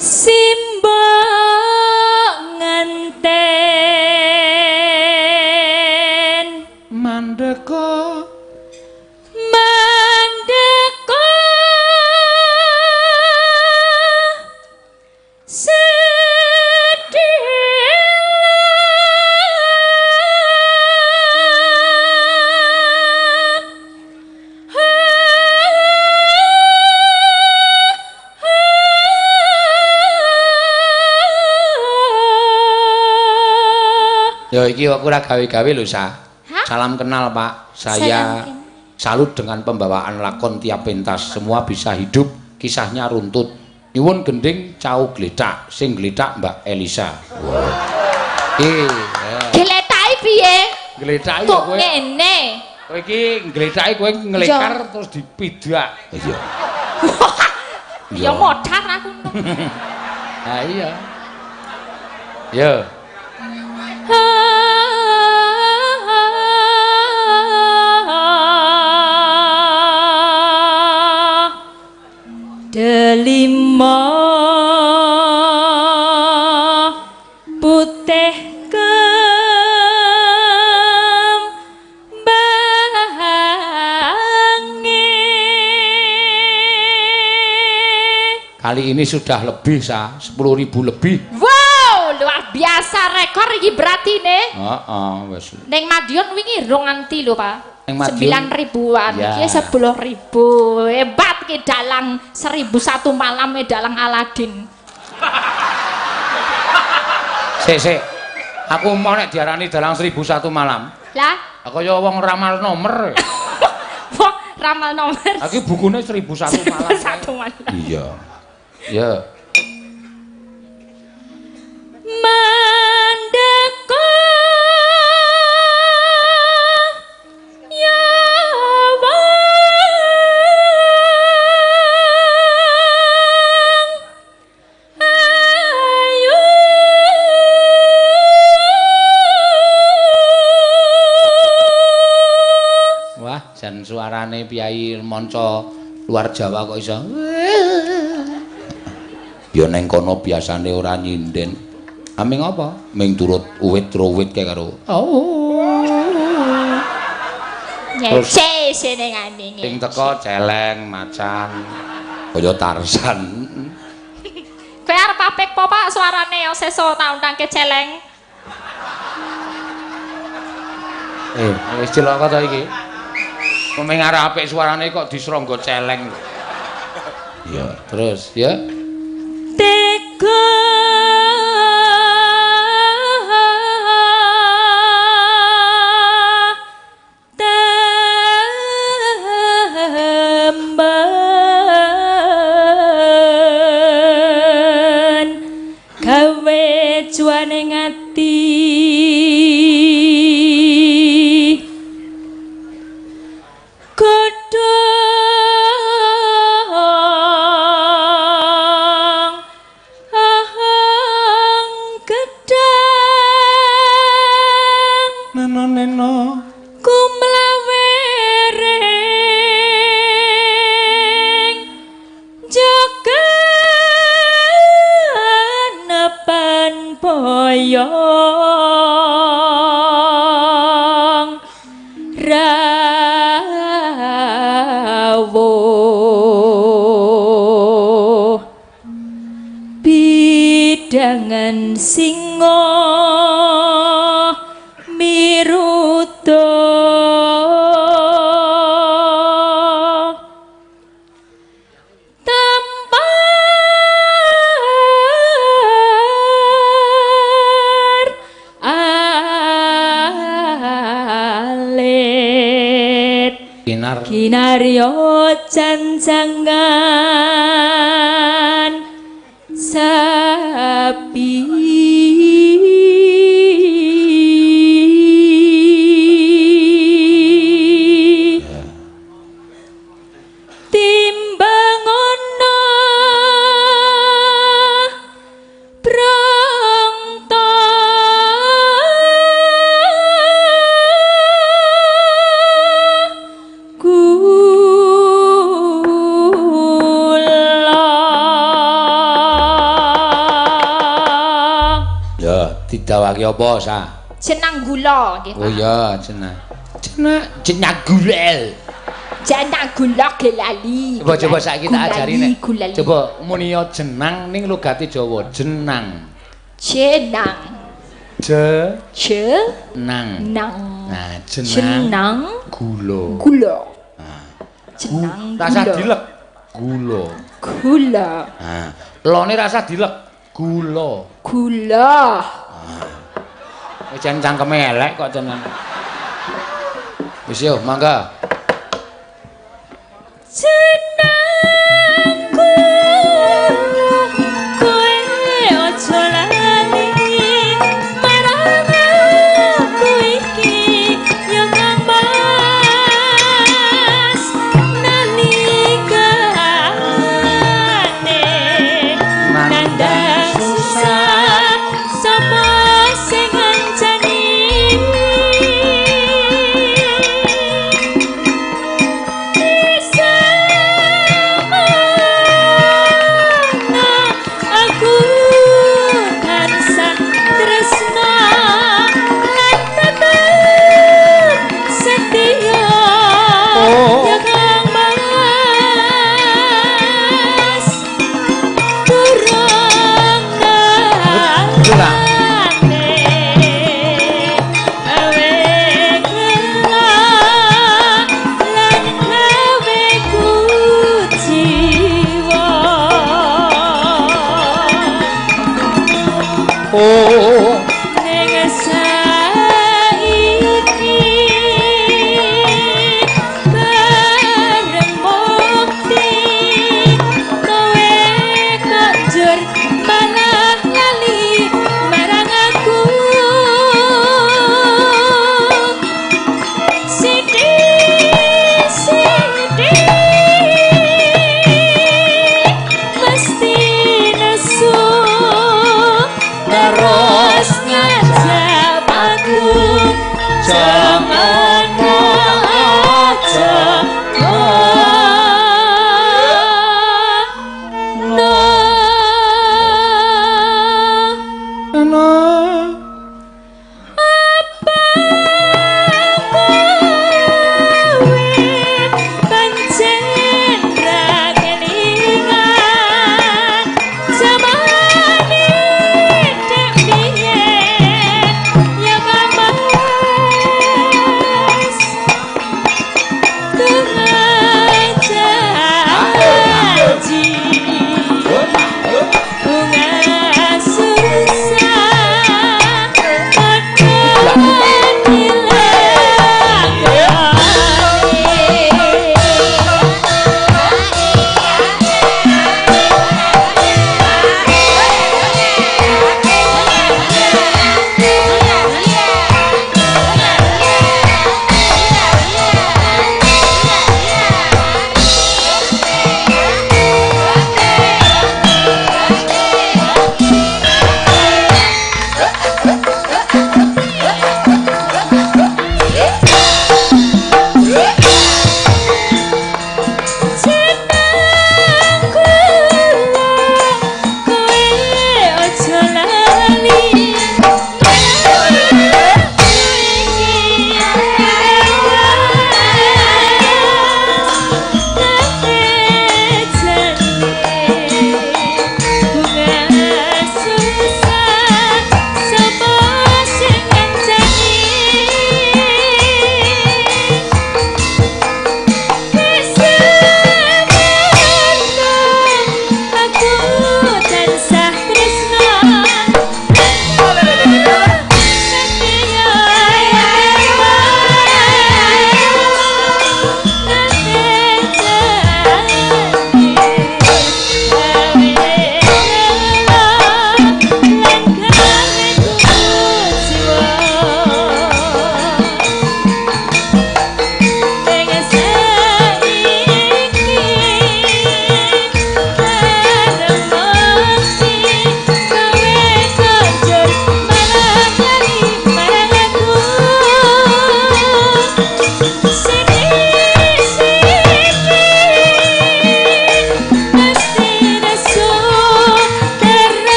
Simbok ngenten mandeka mandeka Ya iki aku ora gawe-gawe lho, Sa. Salam kenal, Pak. Saya salut dengan pembawaan lakon tiap pentas. Semua bisa hidup, kisahnya runtut. Nyuwun gending cau gletak, sing gletak Mbak Elisa. Wah. Gletake piye? Gletake ya kowe. Ngene. Kowe iki gletake kowe nglekar terus dipidak. Iya. Ya modar aku. Ha iya. Yo. Delima putih kembange. Kali ini sudah lebih, Sa, 10.000 lebih. Wow, luar biasa rekor iki berarti ne. Heeh, wis. Ning Madiun wingi rong nganti lho, Pak. Ning Madiun. 9 ribuan, Ya. iki 10.000. Hebat ki dalang 1001 malam e dalang Aladin. Sik sik. Aku mau nek diarani dalang 1001 malam. Lah, Kaya wong ramal nomor. wah, ramal nomor. Iki bukune 1001 malam. 1001 malam. Iya. Ya. Mandeka ya wang ayu. Wah, jan suarane piyai manca luar Jawa kok iso. Ya neng kono biasane ora nyinden. Aming apa? Ming turut uwit-ruwit kae karo. Oh. Nyece senengane. Sing teko celeng, macan, kaya Tarsan. Kowe arep apik po Pak suarane ya sesuk tak undangke celeng. Wis cilaka to iki. Ming arep apik suarane kok disrangga celeng. Iya, terus ya. Tega temen gawe juane ngati godhong ahang gedang Neno neno. Kumlawering jaga nepan boyong rawuh bidangan singa miruda tampar alit Kinar. Kinaryo cancangan sapi. Timbang ana prangta gula. Ya, didawake apa, Sa? Jenang gula nggih, Oh iya, jenang. Jenang jenang gulel. Jenang gula gelali. Coba coba saiki tak ajari nek. Gulali. Coba muni jenang ning logate Jawa, jenang. Jenang. Je Jenang. nang. Nah, jenang Jenang gula. gula. Jenang Rasa gula. dilek gula. Gula. Nah, lone rasa dilek gula. Gula. Wis jan cangkeme elek kok jeneng. Wis yo, mangga. Jenang gula kowe aja lali marang aku iki ya Kang Mas nalikane nandang susah sapa sing ngancani.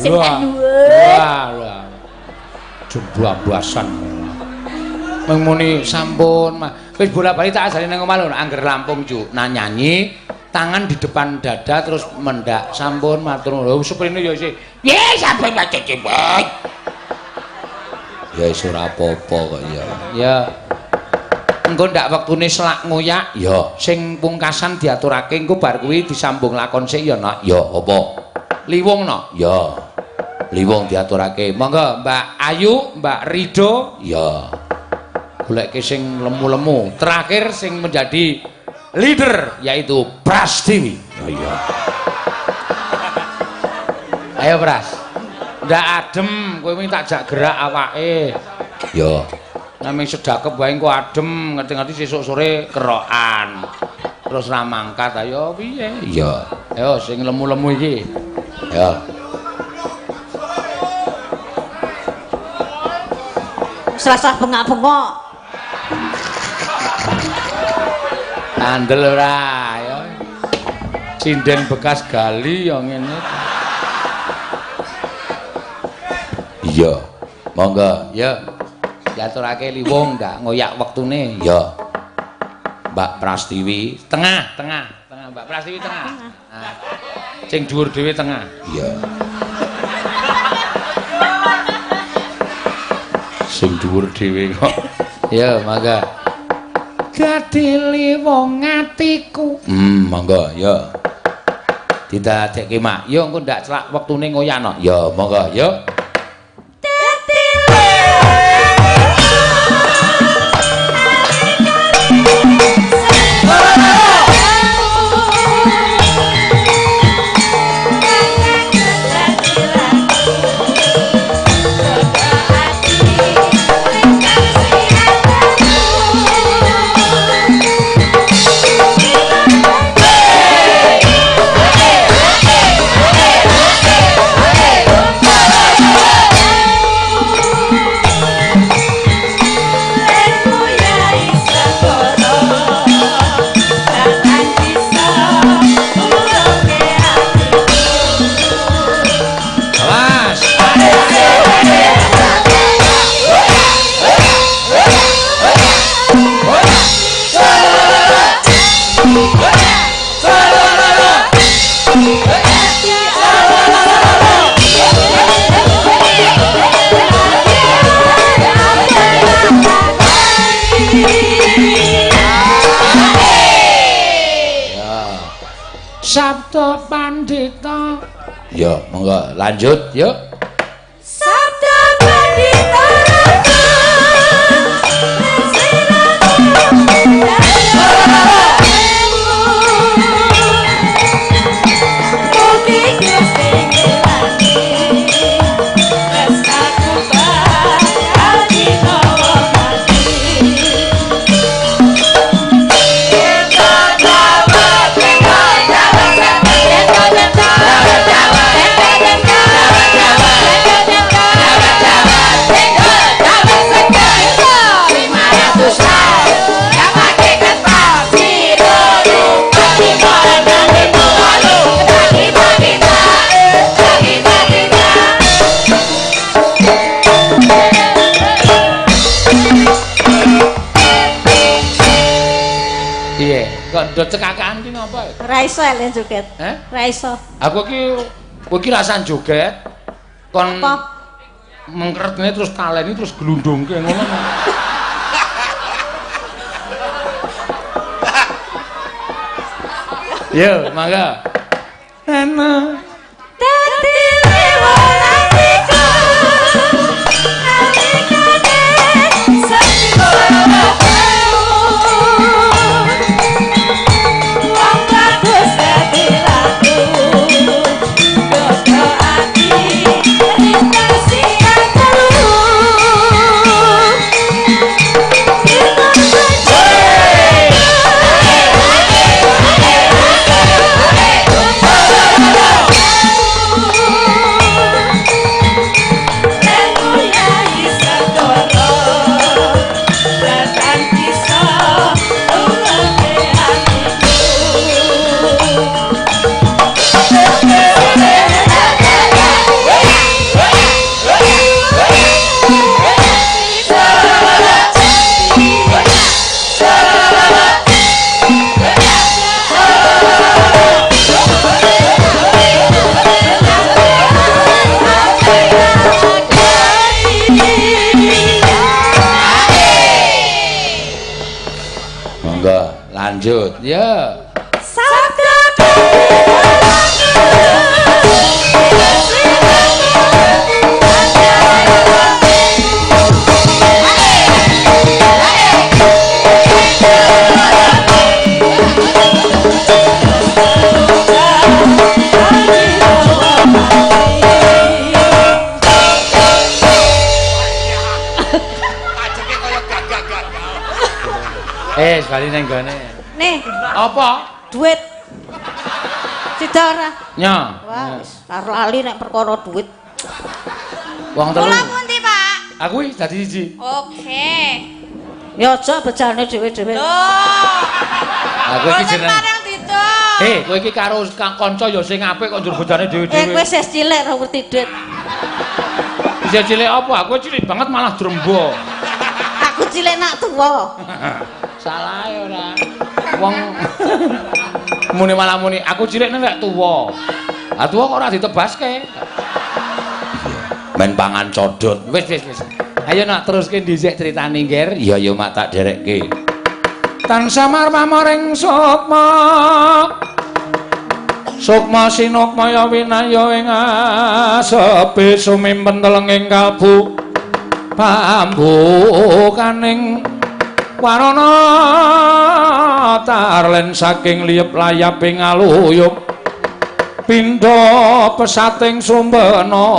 sing dhuwur. Wah, wah. Jembabasan. Mung muni sampun, Mas. Wis bola-bali tak ajari nang omah lho, angger rampung juk nah nyanyi, tangan di depan dada terus mendak sampun matur nuwun. Suprene ya isih. Ye, sampun matur nuwun. Ya wis ora apa-apa kok ya. Ya. Engko ndak wektune selak ngoyak, Ya. sing pungkasan diaturake engko bar kuwi disambung lakon sik ya, Nak. Ya, apa? Liwung, Nak. Ya. Liwung diaturake. Monggo Mbak Ayu, Mbak Rido, Ya. goleke sing lemu-lemu. Terakhir sing menjadi leader yaitu Prastiwi. Oh iya. Ayo Pras. Ndak adem, kowe wingi tak jak gerak awake. Ya. Naming sedakep wae engko adem, ngerti-ngerti sesuk sore kerokan. Terus ra mangkat, ayo piye? Iya. Ayo sing lemu-lemu iki. Ya. Serasa bengak-bengok. Kandel ora, ayo. Sinden bekas gali ya ngene. Iya. Monggo. Ya. Diaturake liwung ndak ngoyak wektune. Ya. Mbak Prastiwi. Tengah, tengah, tengah Mbak Prastiwi tengah. Nah. Sing dhuwur dhewe tengah. Iya. Sing dhuwur dhewe kok. Ya, mangga. Dadi liwung atiku. Monggo, ya. Didadekke mak. Ya engko ndak celak wektune ngoyak no. Ya, monggo, ya. Awas. Sabda Pandita. Ya, monggo lanjut, yuk. Sabda Pandita Piye? Kok ndot cekakan ki ngapa? Ora iso le joget. Heh? Ora iso. Aku ki kowe ki rasan joget kon Apa? mengkretne terus taleni terus glundungke ngono. Yo, mangga. Ana. Dadi liwung atiku nalikane sendika. Wong bagus dadi laku dodo ati rintasi aku. Kita Lanjut. Ya. Sabda Sekali neng gone. Nih. Apa? Duit. Sida ora? Nya. Wah, wis lali nek perkara duit. Wong telu. Kula pundi, Pak? Aku iki dadi siji. Oke. Ya aja bejane dhewe-dhewe. Lho. Aku iki jeneng. Bareng dituk. Kowe iki karo kanca ya sing apik kok njur bejane dhewe-dhewe. Kowe isih cilik ora ngerti duit. Isih cilik apa? Aku cilik banget malah drembo. Aku cilik nak tuwa. Salah ya ora. Wong muni malah muni aku cilik nek tuwa. Ah tuwa kok ora ditebaske. Men pangan codot. Wis wis wis. Ayo nak teruske dhisik critane, Ngger. Iya ya mak tak derekke. Tan samar maring sukma. Sukma sinukmaya winaya ing asepe sumimpen telenging kalbu. Pambukaning warana tarlen saking liyep layaping aluyup pindha pesating sumbena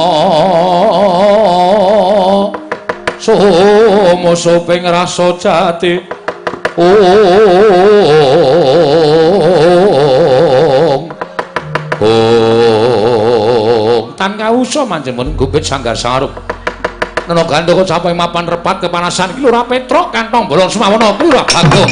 sumusuping rasa jati ong ong tan kausa manjenengan gubit sanggar sangarup Nana gandha capai mapan repat kepanasan ki Lurah Petruk kantong bolong semawono Lurah Bagong.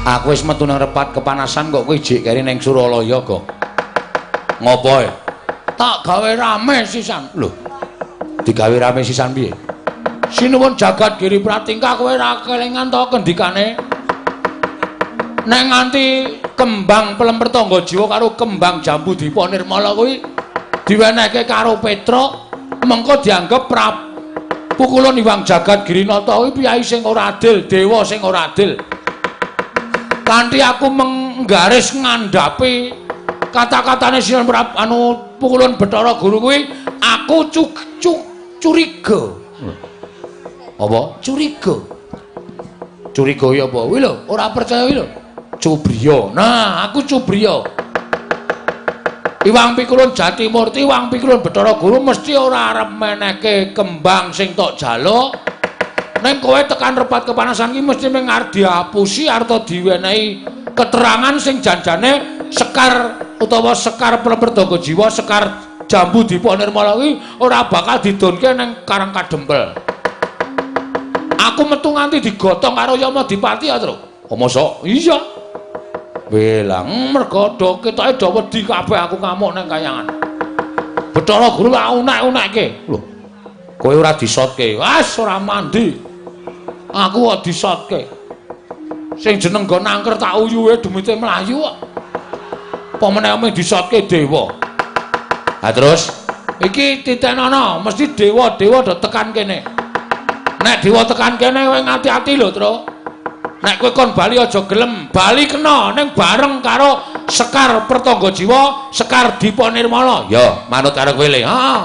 Aku wis metu nang repat kepanasan kok kowe jek keri ning Suralaya kok. Ngopo e? Tak gawe rame sisan. Lho. Digawe rame sisan piye? Sinuwun jagat Giri Pratingkah kowe ra kelingan to kendikane? Nek nganti kembang pelemper tangga jiwa karo kembang jambu dipa nirmala kuwi diwenehke karo Petruk, mengko dianggep pukulun Iwang Jagat Girinata kuwi piyai sing ora adil, dewa sing ora adil. Kanthi aku menggaris ngandhapi kata-katane Sinuwun anu pukulun Bathara Guru kuwi aku curiga. Apa? Curiga. Curiga ya apa? Kuwi lho, ora percaya kuwi lho. Cubriya. Nah, aku cubriya. Iwang Pikulun Jatimurti, Iwang Pikulun Bathara Guru mesti ora arep menehke kembang sing tok jaluk. Neng kowe tekan repat kepanasan ki mesti mung arep diapusi arta diwenehi keterangan sing janjane sekar utawa sekar Plemperdaga Jiwa, sekar jambu dipa nirmala kuwi ora bakal didonke neng Karang Kadempel. Aku metu nganti digotong karo Yama Dipati ya, Tru. Oh mosok? Iya. Welang mergo do ketoke do wedi kabeh aku ngamuk neng kayangan. Bathara Guru tak unek-unekke. Lho. Kowe ora disotke. Wes ora mandi. Aku kok disotke. Sing jeneng nggon angker tak uyuhe demite mlayu kok. Apa meneh mung disotke dewa. Ha terus iki titenono mesti dewa-dewa do tekan kene. Nek dewa tekan kene kowe ngati-ati lho, Tru. Nek kowe kon bali aja gelem, bali kena ning bareng karo Sekar Pertangga Jiwa, Sekar Dipa Nirmala. Ya, manut karo kowe le. Heeh.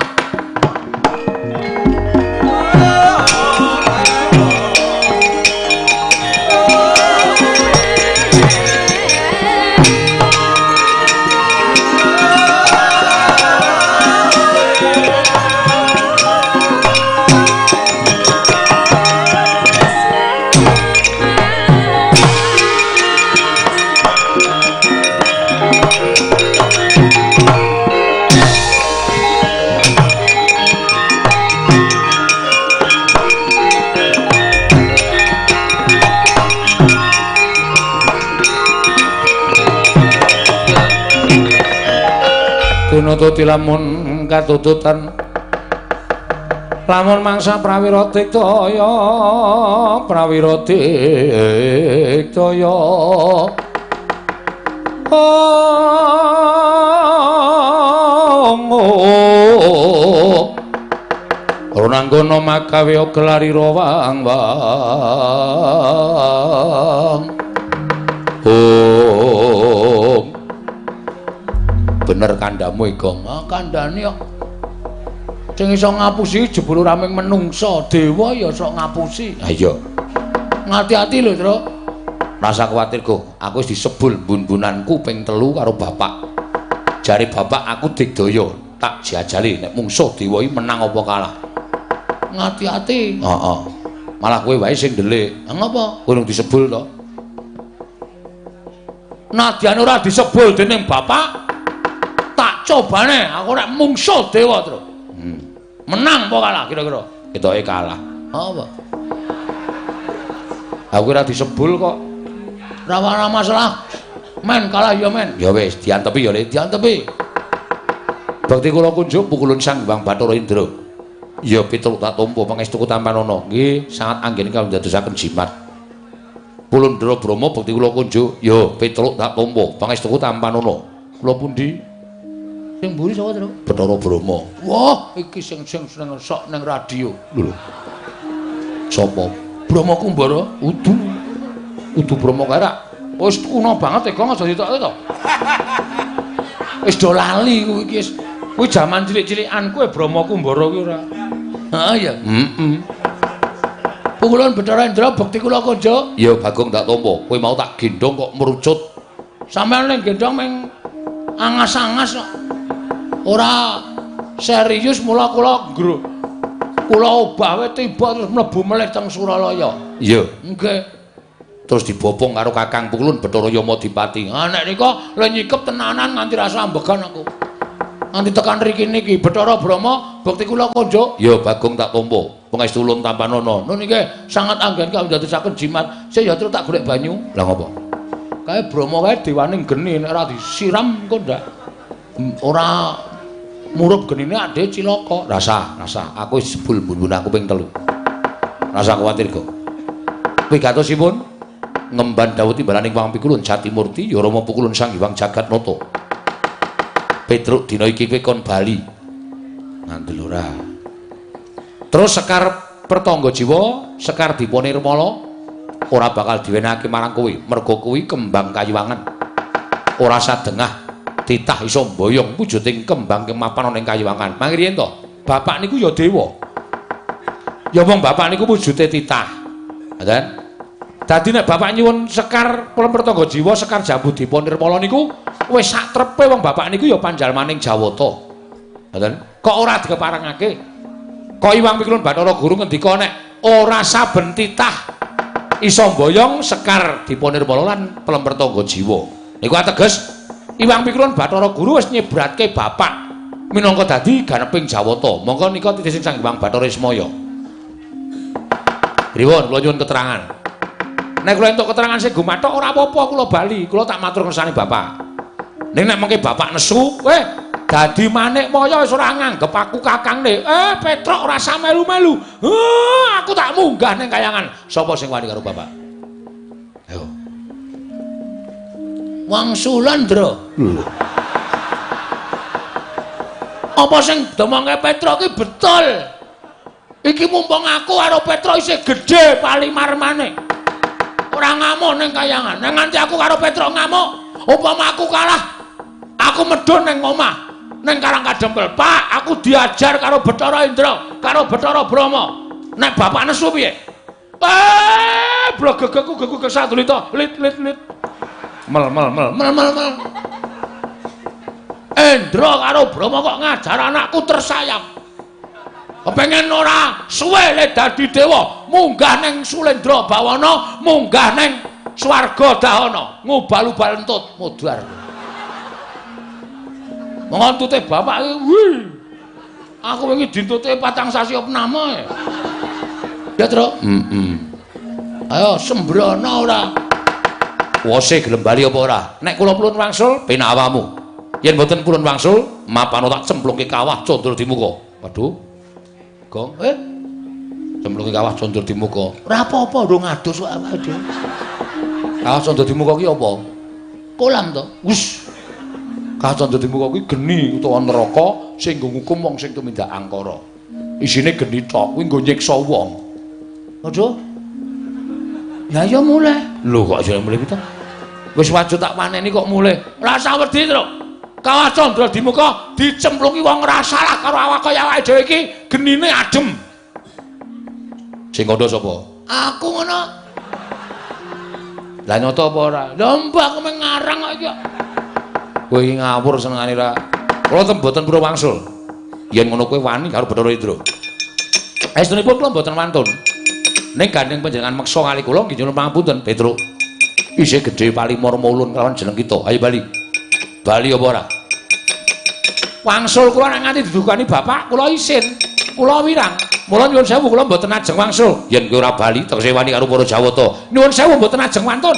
Tinututi lamun katututan lamun mangsa prawira diktaya prawira diktaya oh Ronanggono makawe gelarira wang wang. Oh. Bener kandhamu Igong. Ah kandhane kok. Sing iso ngapusi jebul ora mung menungsa, dewa ya sok ngapusi. Ha iya. Ngati-ati lho, Tru. Rasa kuwatir, Go. Aku wis disebul bun-bunanku ping 3 karo bapak. Jare bapak aku digdaya, tak jajali nek mungsuh dewa iki menang apa kalah. Ngati-ati. Heeh. Malah kowe wae sing ndelik. Ha ngapa? Kowe urung disebul to. Nadyan ora disebul dening bapak, tak cobane aku nek mungsuh dewa, Tru. Menang apa kalah kira-kira? Ketoke kalah. Apa? Aku ora disebul kok. Ora masalah. Men kalah ya men. Ya wis, diantepi ya Le, diantepi. Bakti kula kunjuk pukulun Sang Hyang Bathara Indra. Ya Petruk tak tampa pangestuku tampanana. Nggih, sangat anggene kawula ndadosaken jimat. Pulundra Brahma bakti kula kunjuk. Ya Petruk tak tampa pangestuku tampanana. Kula pundi? Sing mburi sapa, Tru? Bathara Brahma. Wah, iki sing sing seneng sok ning radio. Lho. Sapa? Brahma Kumbara? Udu. Udu Brahma kae rak. Wis kuno banget e, Gong, aja ditokke to. Wis do lali kuwi iki wis. Kuwi jaman cilik-cilikan kuwi Brahma Kumbara kuwi ora. Heeh ya. Heeh. Pukulun Bathara Indra bekti kula konjo. Ya Bagong tak tampa. Kowe mau tak gendhong kok merucut. Sampeyan ning gendhong ming angas-angas kok. Ora serius mula kula nggruk. Kula obah wae tiba terus mlebu melih teng Suralaya. Iya. Nggih. Terus dibopong karo Kakang Pukulun Bathara Yamadipati. Ah nek nika le nyikep tenanan nganti rasa ambegan aku. Nganti tekan riki niki Bathara Brahma bekti kula konjuk. Ya Bagong tak tampa. Pangestu ulun tampanana. Nun niki sangat anggen kawula ndadosaken jimat. Sik ya terus tak golek banyu. Lah ngopo? Kae Brahma kae dewaning geni nek ora disiram engko ndak ora murup genine ade cilaka. Rasa, rasa. Aku wis jebul bun-bun aku ping 3. Rasa kuwatir kok. Wigatosipun ngemban dawuh timbalaning Wang Pikulun Jatimurti ya Rama Pukulun Sang Hyang Jagatnata. Petruk dina iki kowe kon bali. Ngandel ora. Terus Sekar Pertangga Jiwa, Sekar Dipa Nirmala ora bakal diwenehake marang kowe, merga kuwi kembang kayuwangan. Ora sadengah titah iso mboyong wujuding kembang kemapan ana ing kayuwangan. Mangriyen to, bapak niku ya dewa. Ya wong bapak niku wujude titah. Ngoten. Dadi nek bapak nyuwun Sekar Pertangga Jiwa, Sekar Jambu Dipa Nirmala niku wis sak trepe wong bapak niku ya panjalmaning Jawata. Ngoten. Kok ora dikeparengake? Kok Iwang Pikulun Bathara Guru ngendika nek ora saben titah iso mboyong Sekar Dipa Nirmala lan Pertangga Jiwa. Niku ateges Iwang Pikulun Bathara Guru wis nyebratke bapak minangka dadi ganeping Jawata. Monggo nika titih Sang Hyang Bathara Ismaya. Pripun kula nyuwun keterangan. Nek kula entuk keterangan sing gumathok ora apa-apa kula bali, kula tak matur kersane bapak. Ning nek mengke bapak nesu, dadi manik maya wis ora nganggep aku kakangne. Petruk ora usah melu-melu. Aku tak munggah ning kayangan. Sapa sing wani karo bapak? Ayo. Wangsulan, Ndra. Lho. Apa sing domongke Petruk iki betul? Iki mumpung aku karo Petruk isih gedhe palimarmane. Ora ngamuk ning kayangan. Nek nganti aku karo Petruk ngamuk, upama aku kalah, aku medhun ning omah, ning Karang Kadempel. Pak, aku diajar karo Bathara Indra, karo Bathara Brahma. Nek bapak nesu piye? Blegegeku geku sadulita, lit lit lit. Mel mel mel mel mel mel. Indra karo Brahma kok ngajar anakku tersayang. Kepengen ora suwe le dadi dewa, munggah ning Sulendra Bawana, munggah ning swarga Dahana, ngubal-ubal entut mudhar. Monggo entute bapak iki, wih. Aku wingi dintute 4 sasi opname. Ya, Tru? Heeh. Ayo sembrono ora. Wose gelem bali apa ora? Nek kula pulun wangsul penak awamu. Yen mboten purun wangsul, mapano tak cemplungke kawah Candra Dimuka. Waduh. Gong, cemplungke kawah Candra Dimuka. Ora apa-apa, ndung adus kok awake dhewe. Kawah Candra Dimuka ki apa? Kolam to. Wus. Kawah Candra Dimuka kuwi geni utawa neraka sing nggo ngukum wong sing tumindak angkara. Isine geni tok, kuwi nggo nyiksa wong. Waduh. Ya ya mulih. Lho kok aja mulih pitu? Wis wajib tak waneni kok mulih. Rasa wedi, Truk. Kawah Candra Dimuka dicemplungi wong ora salah karo awak kaya awake dhewe iki, genine adem. Sing kandha sapa? Aku ngono. Lah nyata apa ora? Lha mbah aku mung ngarang kok iki. Kowe iki ngawur senengane ra. Kula ten mboten purun wangsul. Yen ngono kowe wani karo Bathara Indra. Estunipun kula mboten wantun. Ning gandeng panjenengan meksa kali kula nggih nyuwun pangapunten, Petruk. Isih gedhe palimorma ulun kelawan jeneng kita. Ayo bali. Bali apa ora? Wangsul kula nek nganti didukani bapak, kula isin. Kula wirang. Mula nyuwun sewu kula mboten ajeng wangsul. Yen kowe ora bali tegese wani karo para Jawata. Nyuwun sewu mboten ajeng wantun.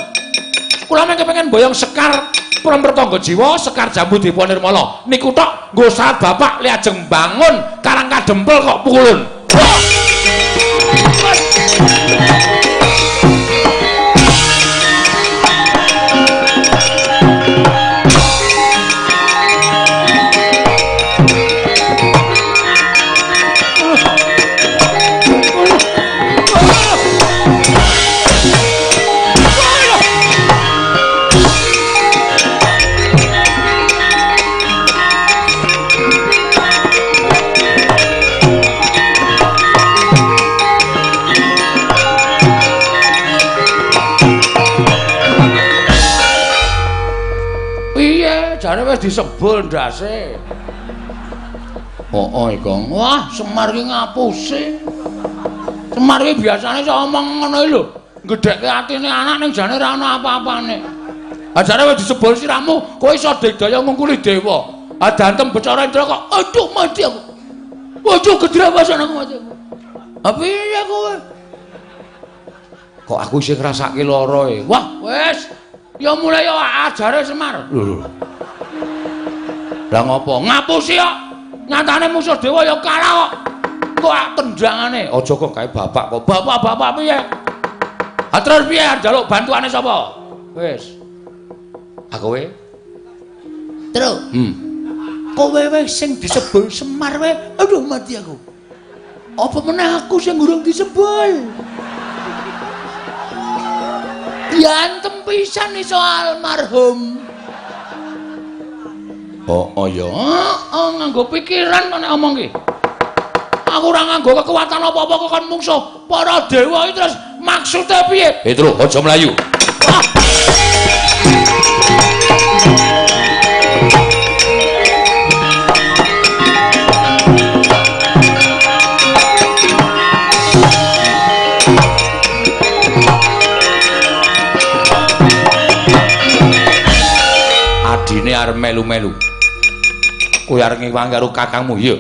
Kula mung kepengin mboyong sekar Prampertangga jiwa, sekar jambu Dewa Nirmala. Niku tok nggo saat bapak le ajeng bangun karang kadempel kok pukulun. Jare wis disebul ndase. Heeh, Kang. Wah, Semar ki ngapusi. Semar ki biasane iso omong ngono iki lho. Gedhekke atine anak ning jane ora ana apa-apane. Ah jare wis disebul siramu, kowe iso digdaya ngungkuli dewa. Ah dantem Bathara Indra kok aduh mati aku. Waduh gedhewasan aku mati aku. Ah piye kowe? Kok aku isih ngrasake lara e. Wah, wis. Ya mulai ya ajare Semar. Lho lho. Lah ngopo? Ngapusi kok. Nyatane musuh dewa ya kalah kok. Kok tendangane. Aja kok kae bapak kok. Bapak-bapak piye? Ha terus piye arep njaluk bantuane sapa? Wis. Ha kowe? Truk. Kowe wae sing disebul Semar wae. Aduh mati aku. Apa meneh aku sing urung disebul? Diantem pisan iso almarhum. Oh ya, heeh nganggo pikiran kok nek omong ki. Aku ora nganggo kekuatan apa-apa kok kon mungsuh para dewa iki terus maksude piye? Petro, aja mlayu. Wah. Adine arep melu-melu. Kowe arep ngewangi karo kakangmu, iya.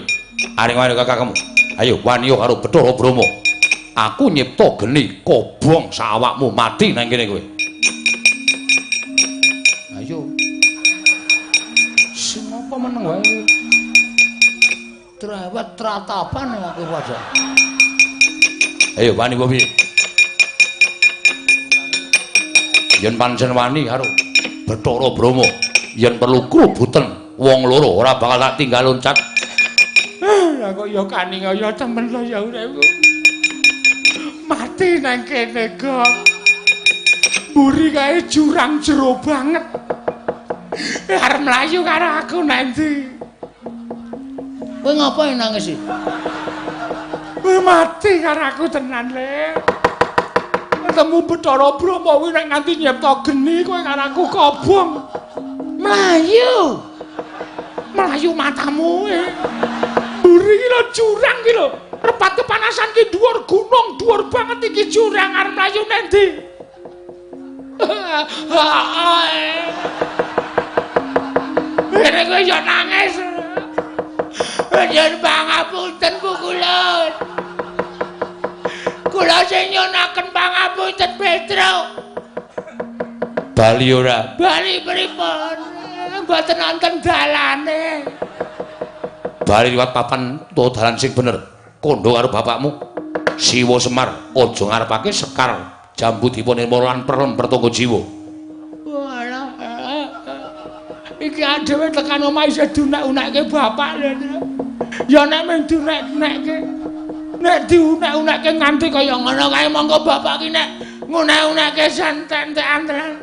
Arep ngewangi karo kakangmu. Ayo wani karo Bathara Brahma. Aku nyipta geni kobong sawakmu mati nang kene kowe. Ayo. Sing apa meneng wae kowe? Trawat tratapan aku padha. Ayo wani apa piye? Yen pancen wani karo Bathara Brahma, yen perlu krubuten wong loro ora bakal tak tinggal loncat. Lah kok ya kaning ya temen lho ya uripku. Mati nang kene kok. Mburi kae jurang jero banget. Arep mlayu karo aku nang ndi? Kowe ngapain nangis sih? Kowe mati karo aku tenan, Le. Ketemu Bathara Brahma kuwi nek nganti nyipta geni kowe karo aku kobong. Mlayu. Mlayu matamu. Mburi iki lho jurang iki lho. Repat kepanasan ki dhuwur gunung, dhuwur banget iki jurang arep mlayu nang ndi? Ngene kowe yo nangis. Nyuwun pangapunten pukulun. Kula sing nyuwunaken pangapunten Petro. Bali ora? Bali pripun? Mboten wonten dalane. Bali liwat papan utawa dalan sing bener. Kandha karo bapakmu. Siwa Semar aja ngarepake Sekar Jambu Dipa Nirmala lan Perlem Pertangga Jiwa. Walah. Iki dhewe tekan omah isih dunek-unekke bapak lho. Ya nek mung dunek-unekke. Nek diunek-unekke nganti kaya ngono kae monggo bapak ki nek ngunek-unekke santen-entekan tenan.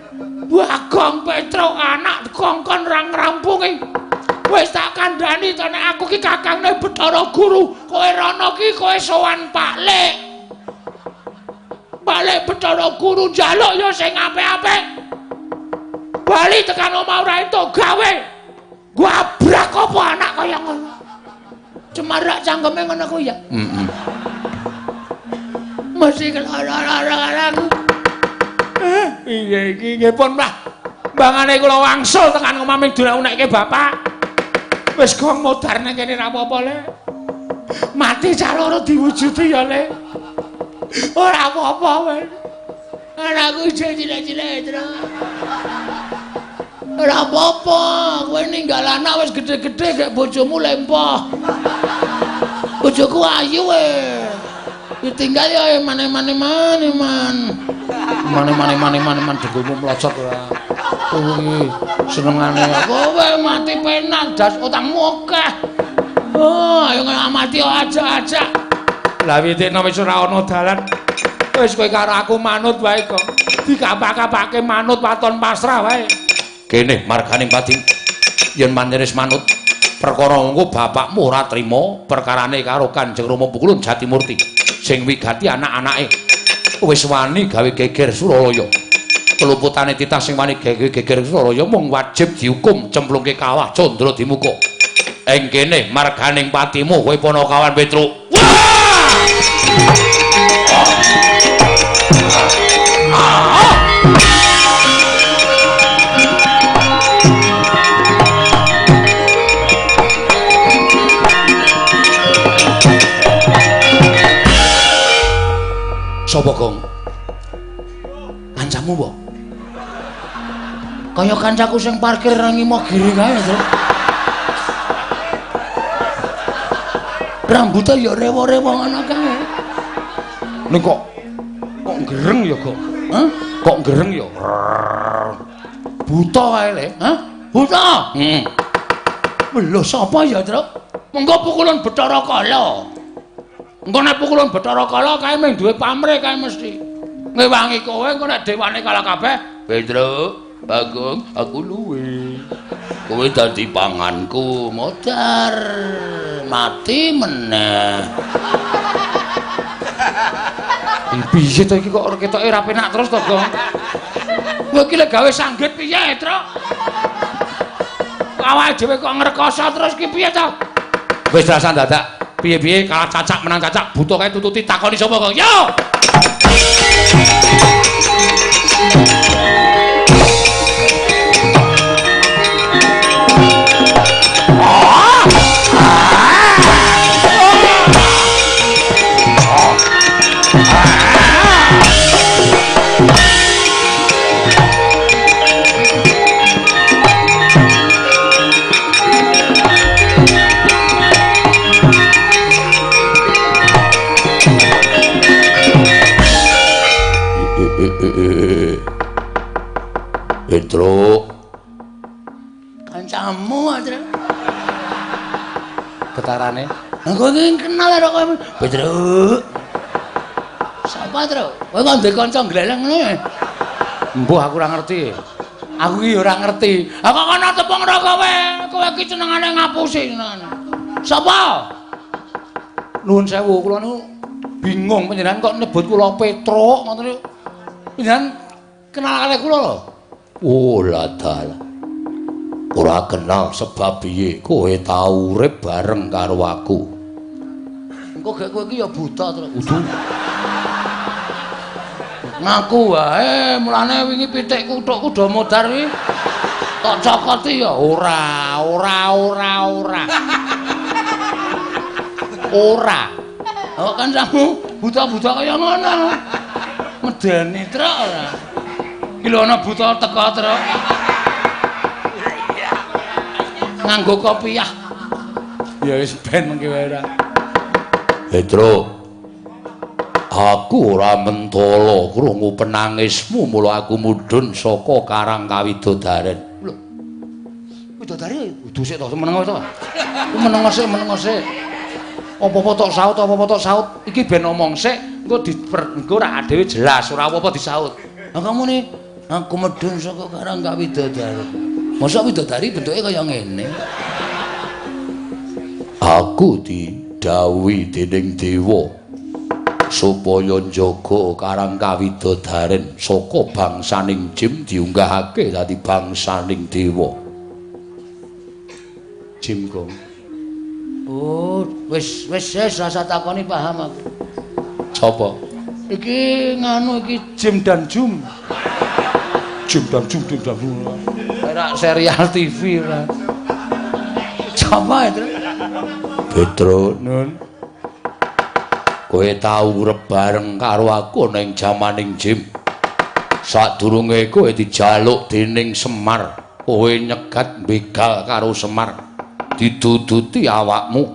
Bagong Petruk anak kongkon ra ngrampungi. Wis tak kandhani to nek aku ki kakangne Bathara Guru, kowe rono ki kowe sowan Pak Lek. Pak Lek Bathara Guru njaluk ya sing apik-apik. Bali tekan omah ora entuk gawe. Gabrak apa anak kaya ngono. Cemarak cangkeme ngono kuwi ya. Heeh. Mesti lara-lara aku. Piye iki nggih pun lah. Mbangane kula wangsul tekan omah ming dunek-unekke bapak. Wis gong modar nang kene ra apa-apa le. Mati cah loro diwujudi ya le. Ora apa-apa wis. Anakku isih cilik-cilik terus. Ora apa-apa, kowe ninggal anak wis gedhe-gedhe gek bojomu lempoh. Bojoku ayu we. Ditinggal ya mane-mane mane-man. Mane-mane mane-mane dengkulmu mlocot ora. Kuwi senengane kowe mati penak das utangmu akeh. Oh, ayo mati aja-aja. Lah witikno wis ora ana dalan. Wis kowe karo aku manut wae kok. Dikapak-kapake manut waton pasrah wae. Kene marganing pati yen manjenis manut perkara engko bapakmu ora trima perkarane karo Kanjeng Rama Pukulun Jatimurti sing wigati anak-anake wis wani gawe geger Suralaya. Keluputane titah sing wani gawe geger Suralaya mung wajib dihukum cemplungke kawah Candra Dimuka. Ing kene marganing patimu kowe Panakawan Petruk. Sapa Gong? Kancamu apa? Kaya kancaku sing parkir nang Imogiri kae to. Rambute ya rewo-rewo ngono kae. Ning kok gereng ya, Gong? Hah? Kok gereng ya? Buta kae le. Hah? Buta? Heeh. Lho sapa ya, Truk? Mengko pukulun Bathara Kala. Engko nek pukulun Bathara Kala kae mung duwe pamrih kae mesti. Ngewangi kowe engko nek dewane kalah kabeh, Petruk, Bagong, aku luwe. Kowe dadi panganku, modar mati meneh. Piye to iki kok ketoke ora penak terus to, Gong? Kowe iki lek gawe sanggit piye, Truk? Awake dhewe kok ngrekoso terus ki piye to? Wis rasa dadak. Piye-piye kalah cacak menang cacak buta kae tututi takoni sapa Gong? Yo! Petruk, kancamu aja. Getarane. Aku iki kenal karo kowe. Petruk. Sapa, Truk? Kowe kok ndek kanca gleleng ngono? Mbuh aku ora ngerti. Aku iki ora ngerti. Ha kok kono tepung ro kowe. Kowe iki senengane ngapusi senengane. Sapa? Nuwun sewu, kula niku bingung panjenengan kok nyebut kula Petruk ngoten niku. Panjenengan kenal kali kula lho. Oh ladal. Ora kenal sebab piye kowe tau urip bareng karo aku. Engko gek kowe iki ya buta terus. Udu. Ngaku wae, mulane wingi pitikku thukku do modar iki. Tok cokoti ya ora, ora, ora, ora. Ora. Kok kancamu buta-buta kaya ngono. Medeni truk ora. Iki lho ana buta teka truk. Nganggo kopiah. Ya wis ben mengki wae ora. Petro. Aku ora mentala krungu penangismu mula aku mudhun saka Karang Kawidodaren. Lho. Widodari kudu sik to meneng to. Meneng sik, meneng sik. Apa-apa tok saut, apa-apa tok saut. Iki ben omong sik, engko engko ora dhewe jelas, ora apa-apa disaut. Lah kamu nih, aku medhun saka Karang Kawidodaren. Mosok widodari bentuke kaya ngene. Aku didhawuhi dening dewa supaya njaga Karang Kawidodaren saka bangsaning Jim diunggahake dadi bangsaning dewa. Jim Gong. Oh, wis wis wis rasa takoni paham aku. Sapa? Iki nganu iki Jim dan Jum. Jim dan Jum, Jim dan Jum. Ora serial TV ora. Sapa itu? Petro Nun. Kowe tau urip bareng karo aku ning jamaning Jim. Sadurunge kowe dijaluk dening Semar, kowe nyegat begal karo Semar. Diduduti awakmu.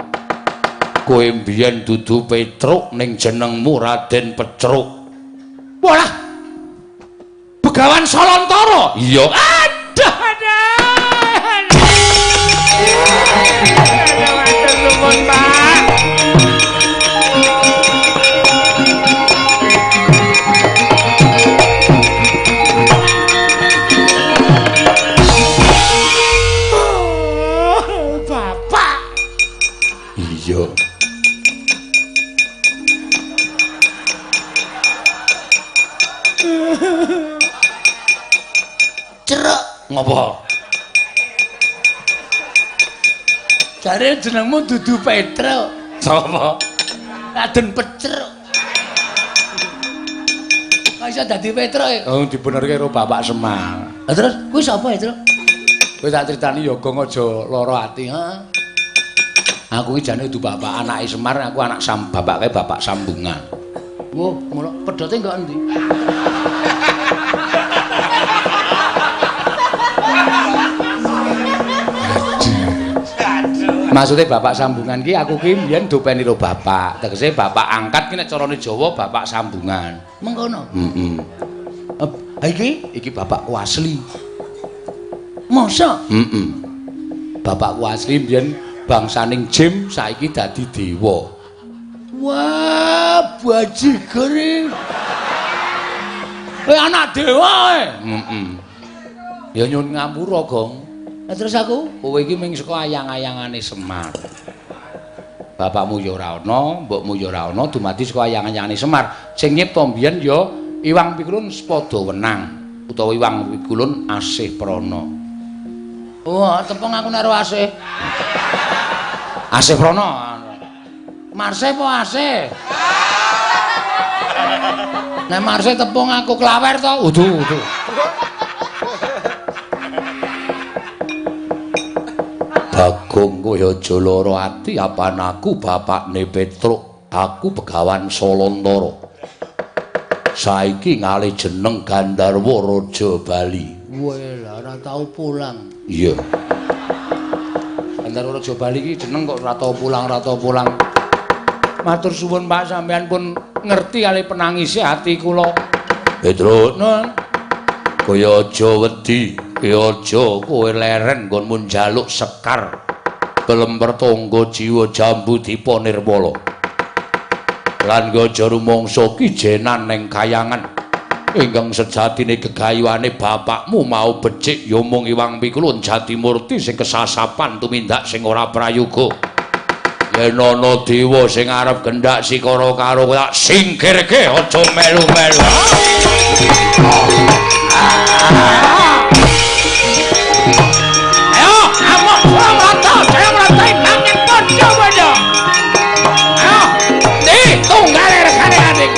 Kowe mbiyen dudu Petruk ning jenengmu Raden Pecruk. Walah. Begawan Solontara. Iya. Aduh, aduh. Matur nuwun, Pak. Bapak. Iya. Cerek ngopo? Jare jenengmu dudu Petro. Sapa? Raden Pecruk. Kok iso dadi Petro e? Oh, dibenerke karo Bapak Semar. Lah terus kuwi sapa, Petro? Kowe tak critani ya Gong aja lara ati, heeh. Aku iki jane dudu bapak anake Semar, aku anak bapake bapak sambungan. Wah, ngono pedote enggak endi? Maksudnya bapak sambungan ki aku ki mbiyen dopeni ro bapak. Tegese bapak angkat ki nek carane Jawa bapak sambungan. Mengkono. Heeh. Ha iki iki bapakku asli. Masa? Heeh. Bapakku asli mbiyen bangsaning Jim saiki dadi dewa. Wah, bajigur. Eh anak dewa e. Heeh. Ya nyun ngapura, Gong. Lah terus aku, kowe iki mung saka ayang-ayangane Semar. Bapakmu ya ora ana, mbokmu ya ora ana, dumadi saka ayang-ayangane Semar. Sing nyipta mbiyen ya Iwang Pikulun Sepada Wenang utawa Iwang Pikulun Asih Prana. Wah, tepung aku nek Asih. Asih Prana. Marse apa Asih? Nek Marse tepung aku klawer to. Udu, udu. Bagong kowe aja lara ati apan aku bapakne Petruk, aku Begawan Solontara. Saiki ngalih jeneng Gandharwa Raja Bali. Weh, lah ora tau pulang. Iya. Gandharwa Raja Bali iki jeneng kok ora tau pulang, ora tau pulang. Matur suwun Pak, sampean pun ngerti kali penangise ati kula. Petruk, Nun. Kowe aja wedi. Aja kowe leren nggonmu njaluk sekar kelemper tangga jiwa jambu dipa nirmala lan aja rumangsa kijenan ning kayangan ingkang sejatine gegayuhane bapakmu mau becik ya mung Iwang Pikulun Jatimurti sing kesasapan tumindak sing ora prayoga yen ana dewa sing arep gendak sikara karo tak singkirke aja melu-melu. Ayo, amok mrata, jaya mrata nanging padha-padha. Ayo, ndi tunggale regane adik.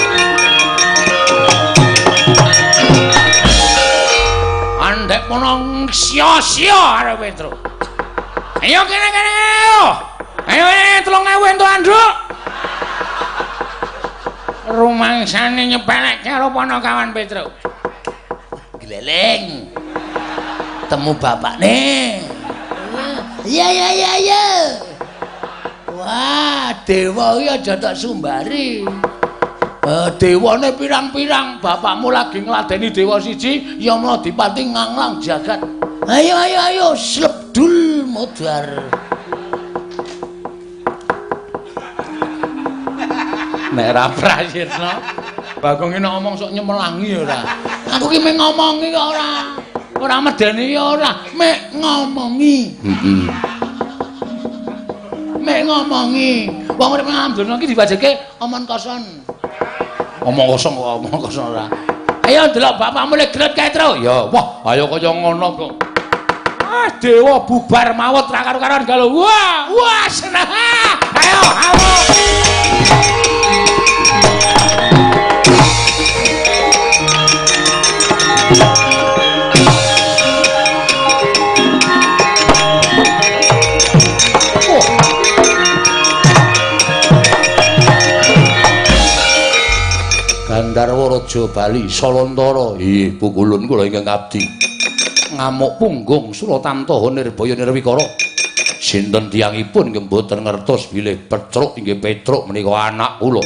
Andek mono sia-sia arep Petro. Ayo kene-kene ayo. Ayo 3000 entuk anduk. Rumangsane nyepelekke karo Panakawan Petro. Gleleng. Temu bapakne. Iya iya iya iya. Wah, dewa iki aja tak sumbari. Dewane pirang-pirang, bapakmu lagi ngladeni dewa siji, Yama Dipati nganglang jagat. Ayo ayo ayo, slebdul modar. Nek ra prayitna, Bagong iki nek ngomong sok nyemelangi ora. Aku ki mek ngomongi kok ora. Ora medeni ya ora, mek ngomongi. Heeh. Mek ngomongi. Wong urip nang donya iki diwajibke omong kosong. Omong kosong kok, omong kosong ora. Ayo delok bapakmu lek gelut kae, Tru. Ya, wah, ayo kaya ngono kok. Ah, dewa bubar mawut ra karo-karoan galo. Wah, wah seneng. Ayo, ayo. Gandharwa Raja Bali Salantara. Inggih, pukulun kula ingkang abdi. Ngamuk punggung Suratantaha Nirbaya Nirwikara. Sinten tiyangipun nggih mboten ngertos bilih Petruk inggih Petruk menika anak kula.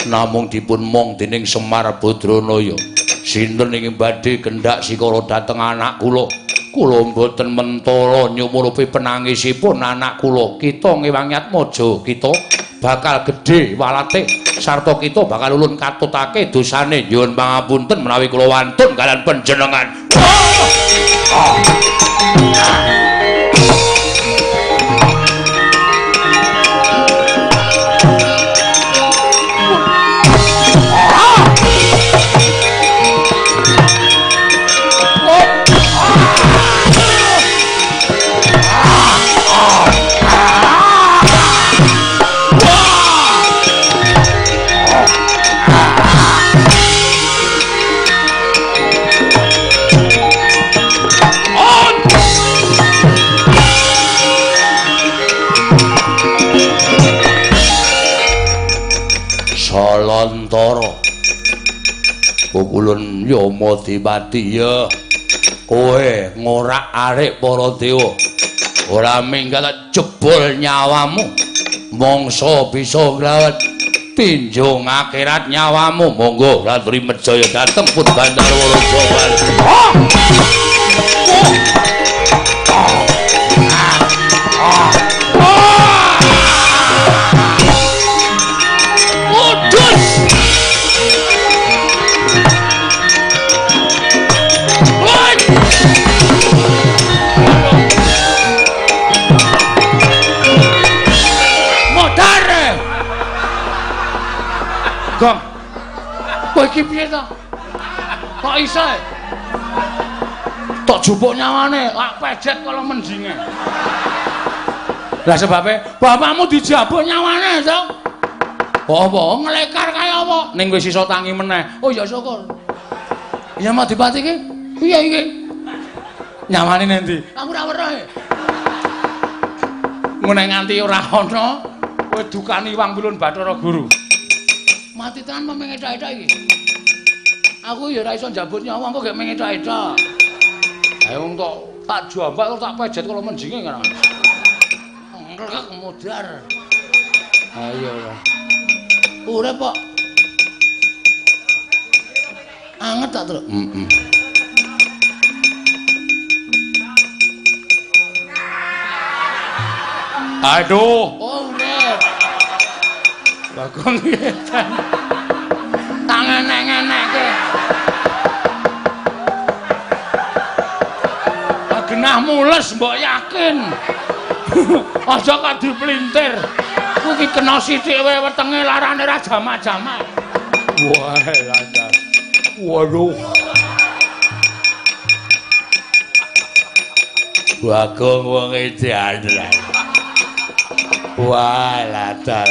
Namung dipun mong dening Semar Badranaya. Sinten ingkang badhe kendhak sikara dhateng anak kula? Kula mboten mentala nyumurupi penangisipun anak kula. Kita ngewangi atmaja kita bakal gedhe walate sarta kita bakal ulun katutake dosane. Nyuwun pangapunten menawi kula wantun kalian panjenengan. Salantara pukulun Yama Dipati ya kowe ngorak-arik para dewa ora minggat jebol nyawamu mangsa bisa nglawat tinjung akhirat nyawamu. Monggo raturi Mejaya dhateng pun Gandharwa Raja Bali. Gong. Kowe iki piye to? Kok iso? Tok jupuk nyawane, lak pejet kala menjinge. Lah sebabe bapakmu dijabuk nyawane to. Apa nglekar kaya apa? Ning wis iso tangi meneh. Oh ya syukur. Ya Madipati iki piye iki? Nyawane nendi? Aku ora weruh. Ngene nganti ora ana kowe dukani Wang Pilun Bathara Guru. Mati tenan apa mengetok-etok iki? Aku ya ora iso njabut nyawa engko gek mengetok-etok. Ayo wong tok tak jambak terus tak pejet kala menjinge ngono. Ngrek modar. Ayo lah. Urip kok. Anget tak, Truk? Heeh. Aduh. Oh, urip. Bagong edan. Tak ngenek-ngenekke. Genah mules mbok yakin. Aja kok dipelintir. Kuwi iki kena sithik wae wetenge larane ra jamak-jamak. Wah, lancar. Waduh. Bagong wong edan. Wah, lancar.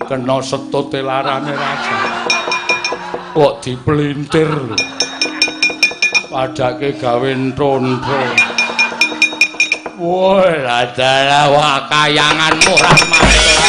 Kena setute larane raja. Kok dipelintir lho. Padake gawe ntontho. Wah, ladalah wah kayanganmu Rahmat.